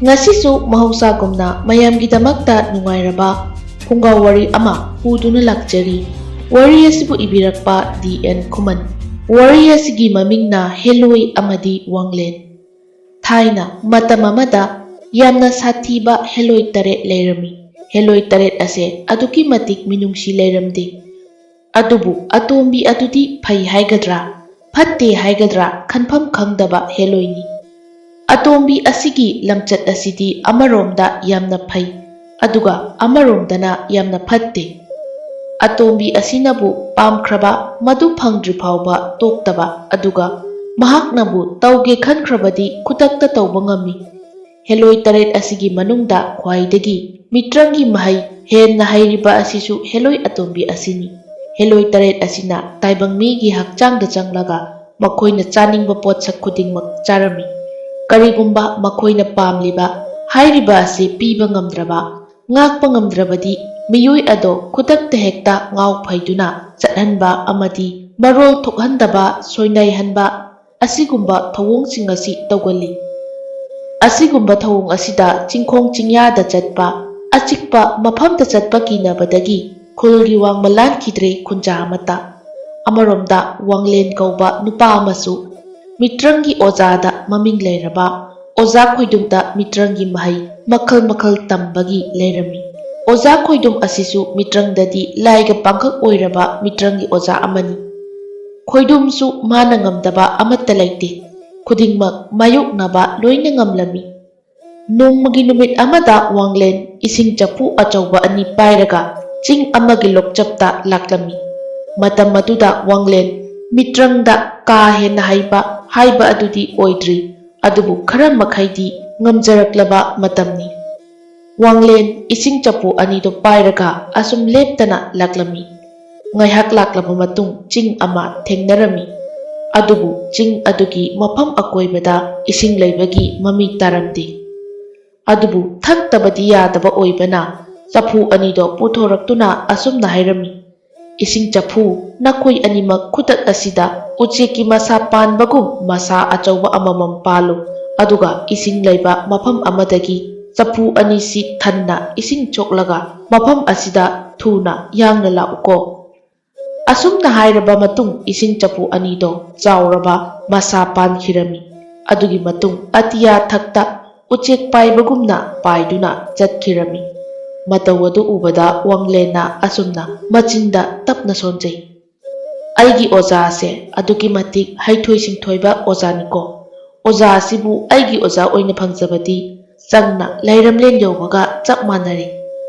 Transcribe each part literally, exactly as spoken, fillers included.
ꯉꯁꯤꯁꯨ ꯃꯍꯧꯁꯥꯒꯨꯝꯅ ꯃꯌꯥꯝꯒꯤꯗꯃꯛꯇ ꯅꯨꯡꯉꯥꯏꯔꯕ ꯐꯨꯡꯒꯥ ꯋꯥꯔꯤ ꯑꯃ ꯄꯨꯗꯨꯅ ꯂꯥꯛꯆꯔꯤ꯫ ꯋꯥꯔꯤ ꯑꯁꯤꯕꯨ ꯏꯕꯤꯔꯛꯄ ꯗꯤ ꯑꯦꯟ ꯈꯨꯃꯟ꯫ ꯋꯥꯔꯤ ꯑꯁꯤꯒꯤ ꯃꯃꯤꯡꯅ ꯍꯦꯂꯣꯏ ꯑꯃꯗꯤ ꯋꯥꯡꯂꯦꯟ꯫ ꯊꯥꯏꯅ ꯃꯇꯝ ꯑꯃꯗ ꯌꯥꯝꯅ ꯁꯥꯊꯤꯕ ꯍꯦꯂꯣꯏ ꯇꯔꯦꯠ ꯂꯩꯔꯝꯃꯤ꯫ ꯍꯦꯂꯣꯏ ꯇꯔꯦꯠ ꯑꯁꯦ ꯑꯗꯨꯛꯀꯤ ꯃꯇꯤꯛ ꯃꯤꯅꯨꯡꯁꯤ ꯂꯩꯔꯝꯗꯦ꯫ ꯑꯗꯨꯕꯨ ꯑꯇꯣꯝꯕꯤ ꯑꯗꯨꯗꯤ ꯐꯩ ꯍꯥꯏꯒꯗ꯭ꯔꯥ, ꯐꯠꯇꯦ ꯍꯥꯏꯒꯗ꯭ꯔꯥ ꯈꯟꯐꯝ ꯈꯪꯗꯕ ꯍꯦꯂꯣꯏꯅꯤ꯫ ꯑꯇꯣꯝꯕꯤ ꯑꯁꯤꯒꯤ ꯂꯝꯆꯠ ꯑꯁꯤꯗꯤ ꯑꯃꯔꯣꯝꯗ ꯌꯥꯝꯅ ꯐꯩ, ꯑꯗꯨꯒ ꯑꯃꯔꯣꯝꯗꯅ ꯌꯥꯝꯅ ꯐꯠꯇꯦ꯫ ꯑꯇꯣꯝꯕꯤ ꯑꯁꯤꯅꯕꯨ ꯄꯥꯝꯈ꯭ꯔꯕ ꯃꯗꯨ ꯐꯪꯗ꯭ꯔꯤ ꯐꯥꯎꯕ ꯇꯣꯛꯇꯕ, ꯑꯗꯨꯒ ꯃꯍꯥꯛꯅꯕꯨ ꯇꯧꯒꯦ ꯈꯟꯈ꯭ꯔꯕꯗꯤ ꯈꯨꯗꯛꯇ ꯇꯧꯕ ꯉꯝꯃꯤ꯫ ꯍꯦꯂꯣꯏ ꯇꯔꯦꯠ ꯑꯁꯤꯒꯤ ꯃꯅꯨꯡꯗ ꯈ꯭ꯋꯥꯏꯗꯒꯤ ꯃꯤꯇ꯭ꯔꯪꯒꯤ ꯃꯍꯩ ꯍꯦꯟꯅ ꯍꯩꯔꯤꯕ ꯑꯁꯤꯁꯨ ꯍꯦꯂꯣꯏ ꯑꯇꯣꯝꯕꯤ ꯑꯁꯤꯅꯤ꯫ ꯍꯦꯂꯣꯏ ꯇꯔꯦꯠ ꯑꯁꯤꯅ ꯇꯥꯏꯕꯪ ꯃꯤꯒꯤ ꯍꯛꯆꯥꯡꯗ ꯆꯪꯂꯒ ꯃꯈꯣꯏꯅ ꯆꯥꯅꯤꯡꯕ ꯄꯣꯠꯁꯛ ꯈꯨꯗꯤꯡꯃꯛ ꯆꯥꯔꯝꯃꯤ꯫ ꯀꯔꯤꯒꯨꯝꯕ ꯃꯈꯣꯏꯅ ꯄꯥꯝꯂꯤꯕ ꯍꯥꯏꯔꯤꯕ ꯑꯁꯤ ꯄꯤꯕ ꯉꯝꯗ꯭ꯔꯕ, ꯉꯥꯛꯄ ꯉꯝꯗ꯭ꯔꯕꯗꯤ ꯃꯤꯑꯣꯏ ꯑꯗꯣ ꯈꯨꯗꯛꯇ ꯍꯦꯛꯇ ꯉꯥꯎ ꯐꯩꯗꯨꯅ ꯆꯠꯍꯟꯕ ꯑꯃꯗꯤ ꯃꯔꯣꯜ ꯊꯣꯛꯍꯟꯗꯕ, ꯁꯣꯏꯅꯥꯏꯍꯟꯕ ꯑꯁꯤꯒꯨꯝꯕ ꯊꯧꯑꯣꯡꯁꯤꯡ ꯑꯁꯤ ꯇꯧꯒꯜꯂꯤ꯫ ꯑꯁꯤꯒꯨꯝꯕ ꯊꯧꯑꯣꯡ ꯑꯁꯤꯗ ꯆꯤꯡꯈꯣꯡ ꯆꯤꯡꯌꯥꯗ ꯆꯠꯄ, ꯑꯆꯤꯛꯄ ꯃꯐꯝꯗ ꯆꯠꯄ ꯀꯤꯅꯕꯗꯒꯤ ꯈꯨꯜꯒꯤ ꯋꯥꯡꯃ ꯂꯥꯟꯈꯤꯗ꯭ꯔꯦ ꯈꯨꯟꯖꯥ ꯑꯃꯠꯇ꯫ ꯑꯃꯔꯣꯝꯗ ꯋꯥꯡꯂꯦꯟ ꯀꯧꯕ ꯅꯨꯄꯥ ꯑꯃꯁꯨ ꯃꯤꯇ꯭ꯔꯪꯒꯤ ꯑꯣꯖꯥꯗ ꯃꯃꯤꯡ ꯂꯩꯔꯕ ꯑꯣꯖꯥ ꯈꯣꯏꯗꯨꯝꯇ ꯃꯤꯇ꯭ꯔꯪꯒꯤ ꯃꯍꯩ ꯃꯈꯜ ꯃꯈꯜ ꯇꯝꯕꯒꯤ ꯂꯩꯔꯝꯃꯤ꯫ ꯑꯣꯖꯥ ꯈꯣꯏꯗꯨꯝ ꯑꯁꯤꯁꯨ ꯃꯤꯇ꯭ꯔꯪꯗꯗꯤ ꯂꯥꯏꯒ ꯄꯥꯡꯈꯛ ꯑꯣꯏꯔꯕ ꯃꯤꯇ꯭ꯔꯪꯒꯤ ꯑꯣꯖꯥ ꯑꯃꯅꯤ꯫ ꯈꯣꯏꯗꯨꯝꯁꯨ ꯃꯥꯅ ꯉꯝꯗꯕ ꯑꯃꯠꯇ ꯂꯩꯇꯦ꯫ ꯈꯨꯗꯤꯡꯃꯛ ꯃꯥꯌꯣꯛꯅꯕ ꯂꯣꯏꯅ ꯉꯝꯂꯝꯃꯤ꯫ ꯅꯣꯡꯃꯒꯤ ꯅꯨꯃꯤꯠ ꯑꯃꯗ ꯋꯥꯡꯂꯦꯟ ꯏꯁꯤꯡ ꯆꯐꯨ ꯑꯆꯧꯕ ꯑꯅꯤ ꯄꯥꯏꯔꯒ ꯆꯤꯡ ꯑꯃꯒꯤ ꯂꯣꯛꯆꯞꯇ ꯂꯥꯛꯂꯝꯃꯤ꯫ ꯃꯇꯝ ꯑꯗꯨꯗ ꯋꯥꯡꯂꯦꯟ ꯃꯤꯇ꯭ꯔꯪꯗ ꯀꯥ ꯍꯦꯟꯅ ꯍꯩꯕ ꯍꯥꯏꯕ ꯑꯗꯨꯗꯤ ꯑꯣꯏꯗ꯭ꯔꯤ, ꯑꯗꯨꯕꯨ ꯈꯔ ꯃꯈꯩꯗꯤ ꯉꯝꯖꯔꯛꯂꯕ ꯃꯇꯝꯅꯤ꯫ ꯋꯥꯡꯂꯦꯟ ꯏꯁꯤꯡ ꯆꯐꯨ ꯑꯅꯤꯗꯨ ꯄꯥꯏꯔꯒ ꯑꯁꯨꯝ ꯂꯦꯞꯇꯅ ꯂꯥꯛꯂꯝꯃꯤ꯫ ꯉꯥꯏꯍꯥꯛ ꯂꯥꯛꯂꯕ ꯃꯇꯨꯡ ꯆꯤꯡ ꯑꯃ ꯊꯦꯡꯅꯔꯝꯃꯤ꯫ ꯑꯗꯨꯕꯨ ꯆꯤꯡ ꯑꯗꯨꯒꯤ ꯃꯐꯝ ꯑꯀꯣꯏꯕꯗ ꯏꯁꯤꯡ ꯂꯩꯕꯒꯤ ꯃꯃꯤ ꯇꯥꯔꯝꯗꯦ꯫ ꯑꯗꯨꯕꯨ ꯊꯛꯇꯕꯗꯤ ꯌꯥꯗꯕ ꯑꯣꯏꯕꯅ ꯆꯐꯨ ꯑꯅꯤꯗꯣ ꯄꯨꯊꯣꯔꯛꯇꯨꯅ ꯑꯁꯨꯝꯅ ꯍꯥꯏꯔꯝꯃꯤ, "ꯏꯁꯤꯡ ꯆꯐꯨ, ꯅꯈꯣꯏ ꯑꯅꯤꯃꯛ ꯈꯨꯗꯛ ꯑꯁꯤꯗ ꯎꯆꯦꯛꯀꯤ ꯃꯁꯥ ꯄꯥꯟꯕꯒꯨꯝ ꯃꯁꯥ ꯑꯆꯧꯕ ꯑꯃꯃꯝ ꯄꯥꯜꯂꯨ, ꯑꯗꯨꯒ ꯏꯁꯤꯡ ꯂꯩꯕ ꯃꯐꯝ ꯑꯃꯗꯒꯤ ꯆꯐꯨ ꯑꯅꯤꯁꯤ ꯊꯟꯅ ꯏꯁꯤꯡ ꯁꯣꯛꯂꯒ ꯃꯐꯝ ꯑꯁꯤꯗ ꯊꯨꯅ ꯌꯥꯡꯅ ꯂꯥꯛꯎꯀꯣ꯫ ꯑꯁꯨꯝꯅ ꯍꯥꯏꯔꯕ ꯃꯇꯨꯡ ꯏꯁꯤꯡ ꯆꯐꯨ ꯑꯅꯤꯗꯣ ꯆꯥꯎꯔꯕ ꯃꯁꯥ ꯄꯥꯟꯈꯤꯔꯝꯃꯤ꯫ ꯑꯗꯨꯒꯤ ꯃꯇꯨꯡ ꯑꯇꯤꯌꯥ ꯊꯛꯇ ꯎꯆꯦꯛ ꯄꯥꯏꯕꯒꯨꯝꯅ ꯄꯥꯏꯗꯨꯅ ꯆꯠꯈꯤꯔꯝꯃꯤ꯫ ꯃꯇꯧ ꯑꯗꯨ ꯎꯕꯗ ꯋꯥꯡꯂꯦꯟꯅ ꯑꯁꯨꯝꯅ ꯃꯆꯤꯟꯗ ꯇꯞꯅ ꯁꯣꯟꯖꯩ, "ꯑꯩꯒꯤ ꯑꯣꯖꯥ ꯑꯁꯦ ꯑꯗꯨꯛꯀꯤ ꯃꯇꯤꯛ ꯍꯩꯊꯣꯏ ꯁꯤꯡꯊꯣꯏꯕ ꯑꯣꯖꯥꯅꯤꯀꯣ꯫ ꯑꯣꯖꯥ ꯑꯁꯤꯕꯨ ꯑꯩꯒꯤ ꯑꯣꯖꯥ ꯑꯣꯏꯅ ꯐꯪꯖꯕꯗꯤ ꯆꯪꯅ ꯂꯩꯔꯝꯂꯦꯟ ꯌꯧꯕꯒ ꯆꯞ ꯃꯥꯟꯅꯔꯦ"꯫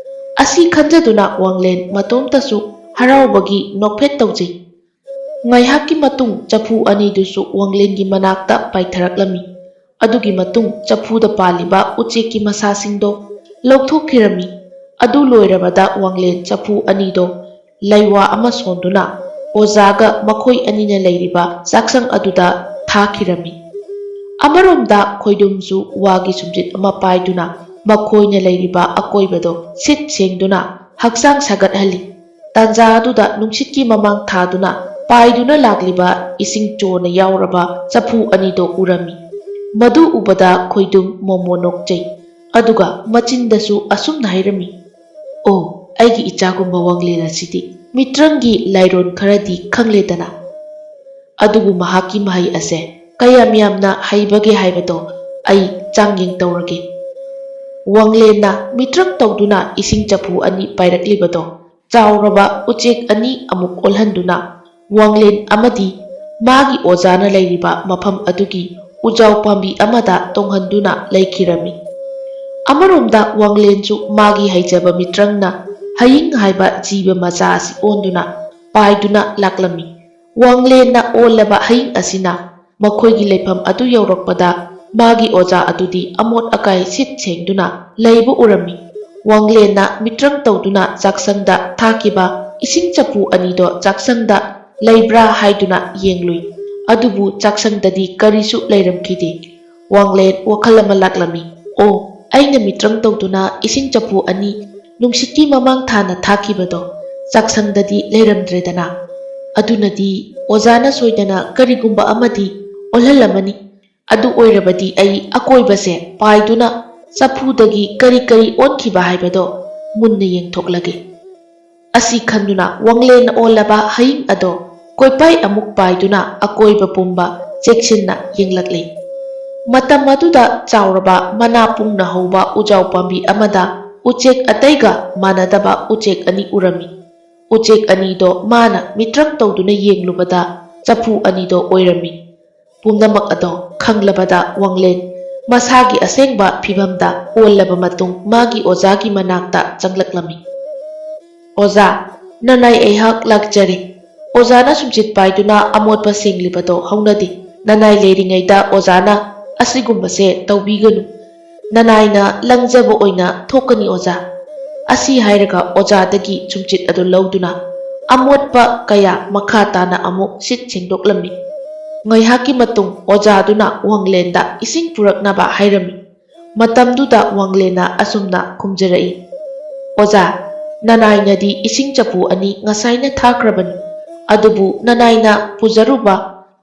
ꯑꯁꯤ ꯈꯟꯖꯗꯨꯅ ꯋꯥꯡꯂꯦꯟ ꯃꯇꯣꯝꯇꯁꯨ ꯍꯔꯥꯎꯕꯒꯤ ꯅꯣꯛꯐꯦꯠ ꯇꯧꯖꯩ꯫ ꯉꯥꯏꯍꯥꯛꯀꯤ ꯃꯇꯨꯡ ꯆꯐꯨ ꯑꯅꯤꯗꯨꯁꯨ ꯋꯥꯡꯂꯦꯟꯒꯤ ꯃꯅꯥꯛꯇ ꯄꯥꯏꯊꯔꯛꯂꯝꯃꯤ꯫ ꯑꯗꯨꯒꯤ ꯃꯇꯨꯡ ꯆꯐꯨꯗ ꯄꯥꯜꯂꯤꯕ ꯎꯆꯦꯛꯀꯤ ꯃꯁꯥꯁꯤꯡꯗꯣ ꯂꯧꯊꯣꯛꯈꯤꯔꯝꯃꯤ꯫ ꯑꯗꯨ ꯂꯣꯏꯔꯕꯗ ꯋꯥꯡꯂꯦꯟ ꯆꯐꯨ ꯑꯅꯤꯗꯣ ꯂꯩꯋꯥ ꯑꯃ ꯁꯣꯟꯗꯨꯅ ꯑꯣꯖꯥꯒ ꯃꯈꯣꯏ ꯑꯅꯤꯅ ꯂꯩꯔꯤꯕ ꯆꯥꯛꯁꯪ ꯑꯗꯨꯗ ꯊꯥꯈꯤꯔꯝꯃꯤ꯫ ꯑꯃꯔꯣꯝꯗ ꯈꯣꯏꯗꯨꯝꯁꯨ ꯋꯥꯒꯤ ꯁꯨꯝꯖꯤꯠ ꯑꯃ ꯄꯥꯏꯗꯨꯅ ꯃꯈꯣꯏꯅ ꯂꯩꯔꯤꯕ ꯑꯀꯣꯏꯕꯗꯣ ꯁꯤꯠ ꯁꯦꯡꯗꯨꯅ ꯍꯛꯆꯥꯡ ꯁꯥꯒꯠꯍꯜꯂꯤ꯫ ꯇꯥꯟꯖꯥ ꯑꯗꯨꯗ ꯅꯨꯡꯁꯤꯠꯀꯤ ꯃꯃꯥꯡ ꯊꯥꯗꯨꯅ ꯄꯥꯏꯗꯨꯅ ꯂꯥꯛꯂꯤꯕ ꯏꯁꯤꯡ ꯆꯣꯅ ꯌꯥꯎꯔꯕ ꯆꯐꯨ ꯑꯅꯤꯗꯣ ꯎꯔꯝꯃꯤ꯫ ꯃꯗꯨ ꯎꯕꯗ ꯈꯣꯏꯗꯨꯝ ꯃꯣꯃꯣ ꯅꯣꯛꯆꯩ꯫ ꯑꯗꯨꯒ ꯃꯆꯤꯟꯗꯁꯨ ꯑꯁꯨꯝꯅ ꯍꯥꯏꯔꯝꯃꯤ, "ꯑꯣ, ꯑꯩꯒꯤ ꯏꯆꯥꯒꯨꯝꯕ ꯋꯥꯡꯂꯦꯟ ꯑꯁꯤꯗꯤ ꯃꯤꯇ꯭ꯔꯪꯒꯤ ꯂꯥꯏꯔꯣꯟ ꯈꯔꯗꯤ ꯈꯪꯂꯦꯗꯅ꯫ ꯑꯗꯨꯕꯨ ꯃꯍꯥꯛꯀꯤ ꯃꯍꯩ ꯑꯁꯦ ꯀꯌꯥꯝ ꯌꯥꯝꯅ ꯍꯩꯕꯒꯦ ꯍꯥꯏꯕꯗꯣ ꯑꯩ ꯆꯥꯡꯌꯦꯡ ꯇꯧꯔꯒꯦ"꯫ ꯋꯥꯡꯂꯦꯟꯅ ꯃꯤꯇ꯭ꯔꯪ ꯇꯧꯗꯨꯅ ꯏꯁꯤꯡ ꯆꯐꯨ ꯑꯅꯤ ꯄꯥꯏꯔꯛꯂꯤꯕꯗꯣ ꯆꯥꯎꯔꯕ ꯎꯆꯦꯛ ꯑꯅꯤ ꯑꯃꯨꯛ ꯑꯣꯜꯍꯟꯗꯨꯅ ꯋꯥꯡꯂꯦꯟ ꯑꯃꯗꯤ ꯃꯥꯒꯤ ꯑꯣꯖꯥꯅ ꯂꯩꯔꯤꯕ ꯃꯐꯝ ꯑꯗꯨꯒꯤ ꯎꯖꯥꯎ ꯄꯥꯝꯕꯤ ꯑꯃꯗ ꯇꯣꯡꯍꯟꯗꯨꯅ ꯂꯩꯈꯤꯔꯝꯃꯤ꯫ ꯑꯃꯔꯣꯝꯗ ꯋꯥꯡꯂꯦꯟꯁꯨ ꯃꯥꯒꯤ ꯍꯩꯖꯕ ꯃꯤꯇ꯭ꯔꯪꯅ ꯍꯌꯤꯡ ꯍꯥꯏꯕ ꯖꯤꯕ ꯃꯆꯥ ꯑꯁꯤ ꯑꯣꯟꯗꯨꯅ ꯄꯥꯏꯗꯨꯅ ꯂꯥꯛꯂꯝꯃꯤ꯫ ꯋꯥꯡꯂꯦꯟꯅ ꯑꯣꯜꯂꯕ ꯍꯌꯤꯡ ꯑꯁꯤꯅ ꯃꯈꯣꯏꯒꯤ ꯂꯩꯐꯝ ꯑꯗꯨ ꯌꯧꯔꯛꯄꯗ ꯃꯥꯒꯤ ꯑꯣꯖꯥ ꯑꯗꯨꯗꯤ ꯑꯃꯣꯠ ꯑꯀꯥꯏ ꯁꯤꯠ ꯁꯦꯡꯗꯨꯅ ꯂꯩꯕ ꯎꯔꯝꯃꯤ꯫ ꯋꯥꯡꯂꯦꯟꯅ ꯃꯤꯇ꯭ꯔꯪ ꯇꯧꯗꯨꯅ ꯆꯥꯛꯁꯪꯗ ꯊꯥꯈꯤꯕ ꯏꯁꯤꯡ ꯆꯐꯨ ꯑꯅꯤꯗꯣ ꯆꯥꯛꯁꯪꯗ ꯂꯩꯕ꯭ꯔꯥ ꯍꯥꯏꯗꯨꯅ ꯌꯦꯡꯂꯨꯏ꯫ ꯑꯗꯨꯕꯨ ꯆꯥꯛꯁꯪꯗꯗꯤ ꯀꯔꯤꯁꯨ ꯂꯩꯔꯝꯈꯤꯗꯦ꯫ ꯋꯥꯡꯂꯦꯟ ꯋꯥꯈꯜ ꯑꯃ ꯂꯥꯛꯂꯝꯃꯤ꯫ "ꯑꯣ, ꯑꯩꯅ ꯃꯤꯇ꯭ꯔꯪ ꯇꯧꯗꯨꯅ ꯏꯁꯤꯡ ꯆꯐꯨ ꯑꯅꯤ ꯅꯨꯡꯁꯤꯠꯀꯤ ꯃꯃꯥꯡ ꯊꯥꯅ ꯊꯥꯈꯤꯕꯗꯣ ꯆꯥꯛꯁꯪꯗꯗꯤ ꯂꯩꯔꯝꯗ꯭ꯔꯦꯗꯅ꯫ ꯑꯗꯨꯅꯗꯤ ꯑꯣꯖꯥꯅ ꯁꯣꯏꯗꯅ ꯀꯔꯤꯒꯨꯝꯕ ꯑꯃꯗꯤ ꯑꯣꯜꯍꯜꯂꯝꯃꯅꯤ"꯫ ꯑꯗꯨ ꯑꯣꯏꯔꯕꯗꯤ ꯑꯩ ꯑꯀꯣꯏꯕꯁꯦ ꯄꯥꯏꯗꯨꯅ ꯆꯐꯨꯗꯒꯤ ꯀꯔꯤ ꯀꯔꯤ ꯑꯣꯟꯈꯤꯕ ꯍꯥꯏꯕꯗꯣ ꯃꯨꯟꯅ ꯌꯦꯡꯊꯣꯛꯂꯒꯦ꯫ ꯑꯁꯤ ꯈꯟꯗꯨꯅ ꯋꯥꯡꯂꯦꯟꯅ ꯑꯣꯜꯂꯕ ꯍꯌꯤꯡ ꯑꯗꯣ ꯀꯣꯏꯄꯥꯏ ꯑꯃꯨꯛ ꯄꯥꯏꯗꯨꯅ ꯑꯀꯣꯏꯕ ꯄꯨꯝꯕ ꯆꯦꯛꯁꯤꯟꯅ ꯌꯦꯡꯂꯛꯂꯦ꯫ ꯃꯇꯝ ꯑꯗꯨꯗ ꯆꯥꯎꯔꯕ ꯃꯅꯥ ꯄꯨꯡꯅ ꯍꯧꯕ ꯎꯖꯥꯎ ꯄꯥꯝꯕꯤ ꯑꯃꯗ ꯎꯆꯦꯛ ꯑꯇꯩꯒ ꯃꯥꯟꯅꯗꯕ ꯎꯆꯦꯛ ꯑꯅꯤ ꯎꯔꯝꯃꯤ꯫ ꯎꯆꯦꯛ ꯑꯅꯤꯗꯣ ꯃꯥꯅ ꯃꯤꯇ꯭ꯔꯪ ꯇꯧꯗꯨꯅ ꯌꯦꯡꯂꯨꯕꯗ ꯆꯐꯨ ꯑꯅꯤꯗꯣ ꯑꯣꯏꯔꯝꯃꯤ꯫ ꯄꯨꯝꯅꯃꯛ ꯑꯗꯣ ꯈꯪꯂꯕꯗ ꯋꯥꯡꯂꯦꯟ ꯃꯁꯥꯒꯤ ꯑꯁꯦꯡꯕ ꯐꯤꯚꯝꯗ ꯑꯣꯜꯂꯕ ꯃꯇꯨꯡ ꯃꯥꯒꯤ ꯑꯣꯖꯥꯒꯤ ꯃꯅꯥꯛꯇ ꯆꯪꯂꯛꯂꯝꯃꯤ꯫ "ꯑꯣꯖꯥ, ꯅꯅꯥꯏ ꯑꯩꯍꯥꯛ ꯂꯥꯛꯆꯔꯦ꯫ ꯑꯣꯖꯥꯅ ꯁꯨꯝꯆꯤꯠ ꯄꯥꯏꯗꯨꯅ ꯑꯃꯣꯠꯄ ꯁꯦꯡꯂꯤꯕꯗꯣ ꯍꯧꯅꯗꯦ꯫ ꯅꯅꯥꯏ ꯂꯩꯔꯤꯉꯩꯗ ꯑꯣꯖꯥꯅ ꯑꯁꯤꯒꯨꯝꯕꯁꯦ ꯇꯧꯕꯤꯒꯅꯨ꯫ ꯅꯅꯥꯏꯅ ꯂꯪꯖꯕ ꯑꯣꯏꯅ ꯊꯣꯛꯀꯅꯤ ꯑꯣꯖꯥ꯫" ꯑꯁꯤ ꯍꯥꯏꯔꯒ ꯑꯣꯖꯥꯗꯒꯤ ꯁꯨꯝꯆꯤꯠ ꯑꯗꯨ ꯂꯧꯗꯨꯅ ꯑꯃꯣꯠꯄ ꯀꯌꯥ ꯃꯈꯥ ꯇꯥꯅ ꯑꯃꯨꯛ ꯁꯤꯠ ꯁꯦꯡꯗꯣꯛꯂꯝꯃꯤ꯫ ꯉꯥꯏꯍꯥꯛꯀꯤ ꯃꯇꯨꯡ ꯑꯣꯖꯥꯗꯨꯅ ꯋꯥꯡꯂꯦꯟꯗ ꯏꯁꯤꯡ ꯄꯨꯔꯛꯅꯕ ꯍꯥꯏꯔꯝꯃꯤ꯫ ꯃꯇꯝꯗꯨꯗ ꯋꯥꯡꯂꯦꯟꯅ ꯑꯁꯨꯝꯅ ꯈꯨꯝꯖꯔꯛꯏ, "ꯑꯣꯖꯥ, ꯅꯅꯥꯏꯅꯗꯤ ꯏꯁꯤꯡ ꯆꯐꯨ ꯑꯅꯤ ꯉꯁꯥꯏꯅ ꯊꯥꯈ꯭ꯔꯕꯅꯤ꯫ ꯑꯗꯨꯕꯨ ꯅꯅꯥꯏꯅ ꯄꯨꯖꯔꯨꯕ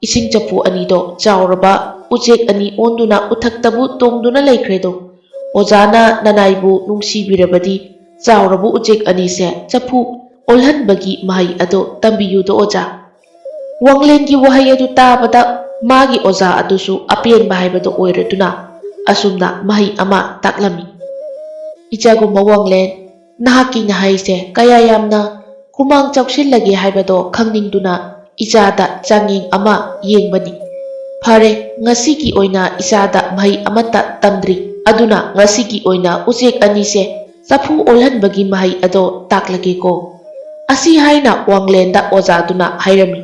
ꯏꯁꯤꯡ ꯆꯐꯨ ꯑꯅꯤꯗꯣ ꯆꯥꯎꯔꯕ ꯎꯆꯦꯛ ꯑꯅꯤ ꯑꯣꯟꯗꯨꯅ ꯎꯊꯛꯇꯕꯨ ꯇꯣꯡꯗꯨꯅ ꯂꯩꯈ꯭ꯔꯦꯗꯣ꯫ ꯑꯣꯖꯥꯅ ꯅꯅꯥꯏꯕꯨ ꯅꯨꯡꯁꯤꯕꯤꯔꯕꯗꯤ ꯆꯥꯎꯔꯕ ꯎꯆꯦꯛ ꯑꯅꯤꯁꯦ ꯆꯐꯨ ꯑꯣꯜꯍꯟꯕꯒꯤ ꯃꯍꯩ ꯑꯗꯣ ꯇꯝꯕꯤꯌꯨꯗꯣ ꯑꯣꯖꯥ꯫" ꯋꯥꯡꯂꯦꯟꯒꯤ ꯋꯥꯍꯩ ꯑꯗꯨ ꯇꯥꯕꯗ ꯃꯥꯒꯤ ꯑꯣꯖꯥ ꯑꯗꯨꯁꯨ ꯑꯄꯦꯟꯕ ꯍꯥꯏꯕꯗꯨ ꯑꯣꯏꯔꯗꯨꯅ ꯑꯁꯨꯝꯅ ꯃꯍꯩ ꯑꯃ ꯇꯥꯛꯂꯝꯃꯤ, "ꯏꯆꯥꯒꯨꯝꯕ ꯋꯥꯡꯂꯦꯟ, ꯅꯍꯥꯛꯀꯤ ꯅꯍꯩꯁꯦ ꯀꯌꯥ ꯌꯥꯝꯅ ꯈꯨꯃꯥꯡ ꯆꯥꯎꯁꯤꯜꯂꯒꯦ ꯍꯥꯏꯕꯗꯣ ꯈꯪꯅꯤꯡꯗꯨꯅ ꯏꯆꯥꯗ ꯆꯥꯡꯌꯦꯡ ꯑꯃ ꯌꯦꯡꯕꯅꯤ꯫ ꯐꯔꯦ, ꯉꯁꯤꯒꯤ ꯑꯣꯏꯅ ꯏꯆꯥꯗ ꯃꯍꯩ ꯑꯃꯠꯇ ꯇꯝꯗ꯭ꯔꯤ, ꯑꯗꯨꯅ ꯉꯁꯤꯒꯤ ꯑꯣꯏꯅ ꯎꯆꯦꯛ ꯑꯅꯤꯁꯦ ꯆꯐꯨ ꯑꯣꯜꯍꯟꯕꯒꯤ ꯃꯍꯩ ꯑꯗꯣ ꯇꯥꯛꯂꯒꯦꯀꯣ꯫" ꯑꯁꯤ ꯍꯥꯏꯅ ꯋꯥꯡꯂꯦꯟꯗ ꯑꯣꯖꯥꯗꯨꯅ ꯍꯥꯏꯔꯝꯃꯤ꯫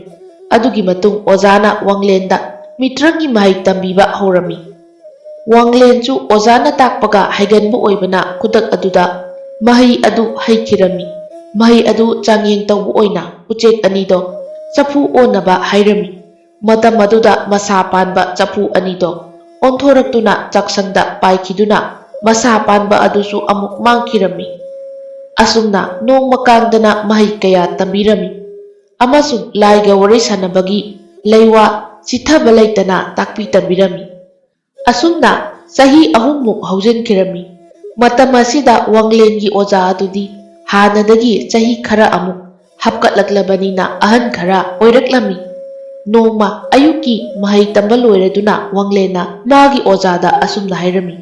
ꯑꯗꯨꯒꯤ ꯃꯇꯨꯡ ꯑꯣꯖꯥꯅ ꯋꯥꯡꯂꯦꯟꯗ ꯃꯤꯇ꯭ꯔꯪꯒꯤ ꯃꯍꯩ ꯇꯝꯕꯤꯕ ꯍꯧꯔꯝꯃꯤ꯫ ꯋꯥꯡꯂꯦꯟꯁꯨ ꯑꯣꯖꯥꯅ ꯇꯥꯛꯄꯒ ꯍꯩꯒꯟꯕ ꯑꯣꯏꯕꯅ ꯈꯨꯗꯛ ꯑꯗꯨꯗ ꯃꯍꯩ ꯑꯗꯨ ꯍꯩꯈꯤꯔꯝꯃꯤ꯫ ꯃꯍꯩ ꯑꯗꯨ ꯆꯥꯡꯌꯦꯡ ꯇꯧꯕ ꯑꯣꯏꯅ ꯎꯆꯦꯛ ꯑꯅꯤꯗꯣ ꯆꯐꯨ ꯑꯣꯟꯅꯕ ꯍꯥꯏꯔꯝꯃꯤ꯫ ꯃꯇꯝ ꯑꯗꯨꯗ ꯃꯁꯥ ꯄꯥꯟꯕ ꯆꯐꯨ ꯑꯅꯤꯗꯣ ꯑꯣꯟꯊꯣꯔꯛꯇꯨꯅ ꯆꯥꯛꯁꯪꯗ ꯄꯥꯏꯈꯤꯗꯨꯅ ꯃꯁꯥ ꯄꯥꯟꯕ ꯑꯗꯨꯁꯨ ꯑꯃꯨꯛ ꯃꯥꯡꯈꯤꯔꯝꯃꯤ꯫ ꯑꯁꯨꯝꯅ ꯅꯣꯡꯃ ꯀꯥꯡꯗꯅ ꯃꯍꯩ ꯀꯌꯥ ꯇꯝꯕꯤꯔꯝꯃꯤ ꯑꯃꯁꯨꯡ ꯂꯥꯏꯒ ꯋꯥꯔꯤ ꯁꯥꯟꯅꯕꯒꯤ ꯂꯩꯋꯥ ꯆꯤꯊꯕ ꯂꯩꯇꯅ ꯇꯥꯛꯄꯤ ꯇꯝꯕꯤꯔꯝꯃꯤ꯫ ꯑꯁꯨꯝꯅ ꯆꯍꯤ ꯑꯍꯨꯝꯃꯨꯛ ꯍꯧꯖꯤꯟꯈꯤꯔꯝꯃꯤ꯫ ꯃꯇꯝ ꯑꯁꯤꯗ ꯋꯥꯡꯂꯦꯟꯒꯤ ꯑꯣꯖꯥ ꯑꯗꯨꯗꯤ ꯍꯥꯟꯅꯗꯒꯤ ꯆꯍꯤ ꯈꯔ ꯑꯃꯨꯛ ꯍꯥꯞꯀꯠꯂꯛꯂꯕꯅꯤꯅ ꯑꯍꯟ ꯈꯔ ꯑꯣꯏꯔꯛꯂꯝꯃꯤ꯫ ꯅꯣꯡꯃ ꯑꯌꯨꯛꯀꯤ ꯃꯍꯩ ꯇꯝꯕ ꯂꯣꯏꯔꯗꯨꯅ ꯋꯥꯡꯂꯦꯟꯅ ꯃꯥꯒꯤ ꯑꯣꯖꯥꯗ ꯑꯁꯨꯝꯅ ꯍꯥꯏꯔꯝꯃꯤ,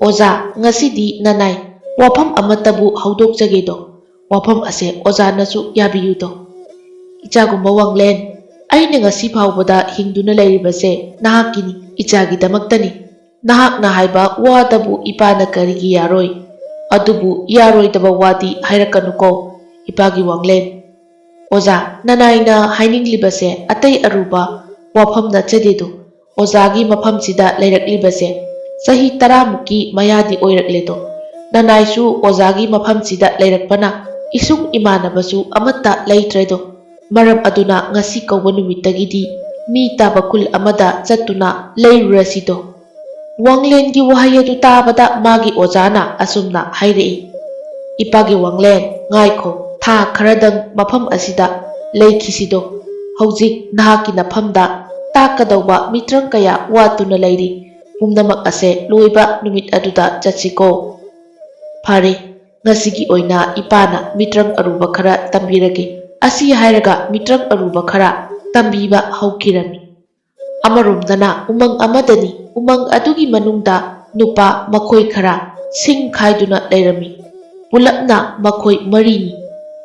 "ꯑꯣꯖꯥ, ꯉꯁꯤꯗꯤ ꯅꯅꯥꯏ ꯋꯥꯐꯝ ꯑꯃꯠꯇꯕꯨ ꯍꯧꯗꯣꯛꯆꯒꯦꯗꯣ꯫ ꯋꯥꯐꯝ ꯑꯁꯦ ꯑꯣꯖꯥꯅꯁꯨ ꯌꯥꯕꯤꯌꯨꯗꯣ꯫ ꯏꯆꯥꯒꯨꯝꯕ ꯋꯥꯡꯂꯦꯟ, ꯑꯩꯅ ꯉꯁꯤ ꯐꯥꯎꯕꯗ ꯍꯤꯡꯗꯨꯅ ꯂꯩꯔꯤꯕꯁꯦ ꯅꯍꯥꯛꯀꯤꯅꯤ, ꯏꯆꯥꯒꯤꯗꯃꯛꯇꯅꯤ꯫ ꯅꯍꯥꯛꯅ ꯍꯥꯏꯕ ꯋꯥꯗꯕꯨ ꯏꯄꯥꯅ ꯀꯔꯤꯒꯤ ꯌꯥꯔꯣꯏ? ꯑꯗꯨꯕꯨ ꯌꯥꯔꯣꯏꯗꯕ ꯋꯥꯗꯤ ꯍꯥꯏꯔꯛꯀꯅꯨꯀꯣ, ꯏꯄꯥꯒꯤ ꯋꯥꯡꯂꯦꯟ꯫ ꯑꯣꯖꯥ, ꯅꯅꯥꯏꯅ ꯍꯥꯏꯅꯤꯡꯂꯤꯕꯁꯦ ꯑꯇꯩ ꯑꯔꯨꯕ ꯋꯥꯐꯝ ꯅꯠꯆꯗꯦꯗꯣ꯫ ꯑꯣꯖꯥꯒꯤ ꯃꯐꯝꯁꯤꯗ ꯂꯩꯔꯛꯂꯤꯕꯁꯦ ꯆꯍꯤ ꯇꯔꯥꯃꯨꯛꯀꯤ ꯃꯌꯥꯗꯤ ꯑꯣꯏꯔꯛꯂꯦꯗꯣ꯫ ꯅꯅꯥꯏꯁꯨ ꯑꯣꯖꯥꯒꯤ ꯃꯐꯝꯁꯤꯗ ꯂꯩꯔꯛꯄꯅ ꯏꯁꯨꯡ ꯏꯃꯥꯟꯅꯕꯁꯨ ꯑꯃꯠꯇ ꯂꯩꯇ꯭ꯔꯦꯗꯣ꯫ ꯃꯔꯝ ꯑꯗꯨꯅ ꯉꯁꯤ ꯀꯧꯕ ꯅꯨꯃꯤꯠꯇꯒꯤꯗꯤ ꯃꯤ ꯇꯥꯕ ꯈꯨꯜ ꯑꯃꯗ ꯆꯠꯇꯨꯅ ꯂꯩꯔꯨꯔꯁꯤꯗꯣ꯫" ꯋꯥꯡꯂꯦꯟꯒꯤ ꯋꯥꯍꯩ ꯑꯗꯨ ꯇꯥꯕꯗ ꯃꯥꯒꯤ ꯑꯣꯖꯥꯅ ꯑꯁꯨꯝꯅ ꯍꯥꯏꯔꯛꯏ, "ꯏꯄꯥꯒꯤ ꯋꯥꯡꯂꯦꯟ, ꯉꯥꯏꯈꯣ, ꯊꯥ ꯈꯔꯗꯪ ꯃꯐꯝ ꯑꯁꯤꯗ ꯂꯩꯈꯤꯁꯤꯗꯣ꯫ ꯍꯧꯖꯤꯛ ꯅꯍꯥꯛꯀꯤ ꯅꯐꯝꯗ ꯇꯥꯛꯀꯗꯧꯕ ꯃꯤꯇ꯭ꯔꯪ ꯀꯌꯥ ꯋꯥꯠꯇꯨꯅ ꯂꯩꯔꯤ꯫ ꯄꯨꯝꯅꯃꯛ ꯑꯁꯦ ꯂꯣꯏꯕ ꯅꯨꯃꯤꯠ ꯑꯗꯨꯗ ꯆꯠꯁꯤꯀꯣ꯫ ꯐꯔꯦ, ꯉꯁꯤꯒꯤ ꯑꯣꯏꯅ ꯏꯄꯥꯅ ꯃꯤꯇ꯭ꯔꯪ ꯑꯔꯨꯕ ꯈꯔ ꯇꯝꯕꯤꯔꯒꯦ꯫" ꯑꯁꯤ ꯍꯥꯏꯔꯒ ꯃꯤꯇ꯭ꯔꯪ ꯑꯔꯨꯕ ꯈꯔ ꯇꯝꯕꯤꯕ ꯍꯧꯈꯤꯔꯝꯃꯤ꯫ ꯑꯃꯔꯣꯝꯗꯅ ꯎꯃꯪ ꯑꯃꯗꯅꯤ꯫ ꯎꯃꯪ ꯑꯗꯨꯒꯤ ꯃꯅꯨꯡꯗ ꯅꯨꯄꯥ ꯃꯈꯣꯏ ꯈꯔ ꯁꯤꯡ ꯈꯥꯏꯗꯨꯅ ꯂꯩꯔꯝꯃꯤ꯫ ꯄꯨꯂꯞꯅ ꯃꯈꯣꯏ ꯃꯔꯤꯅꯤ꯫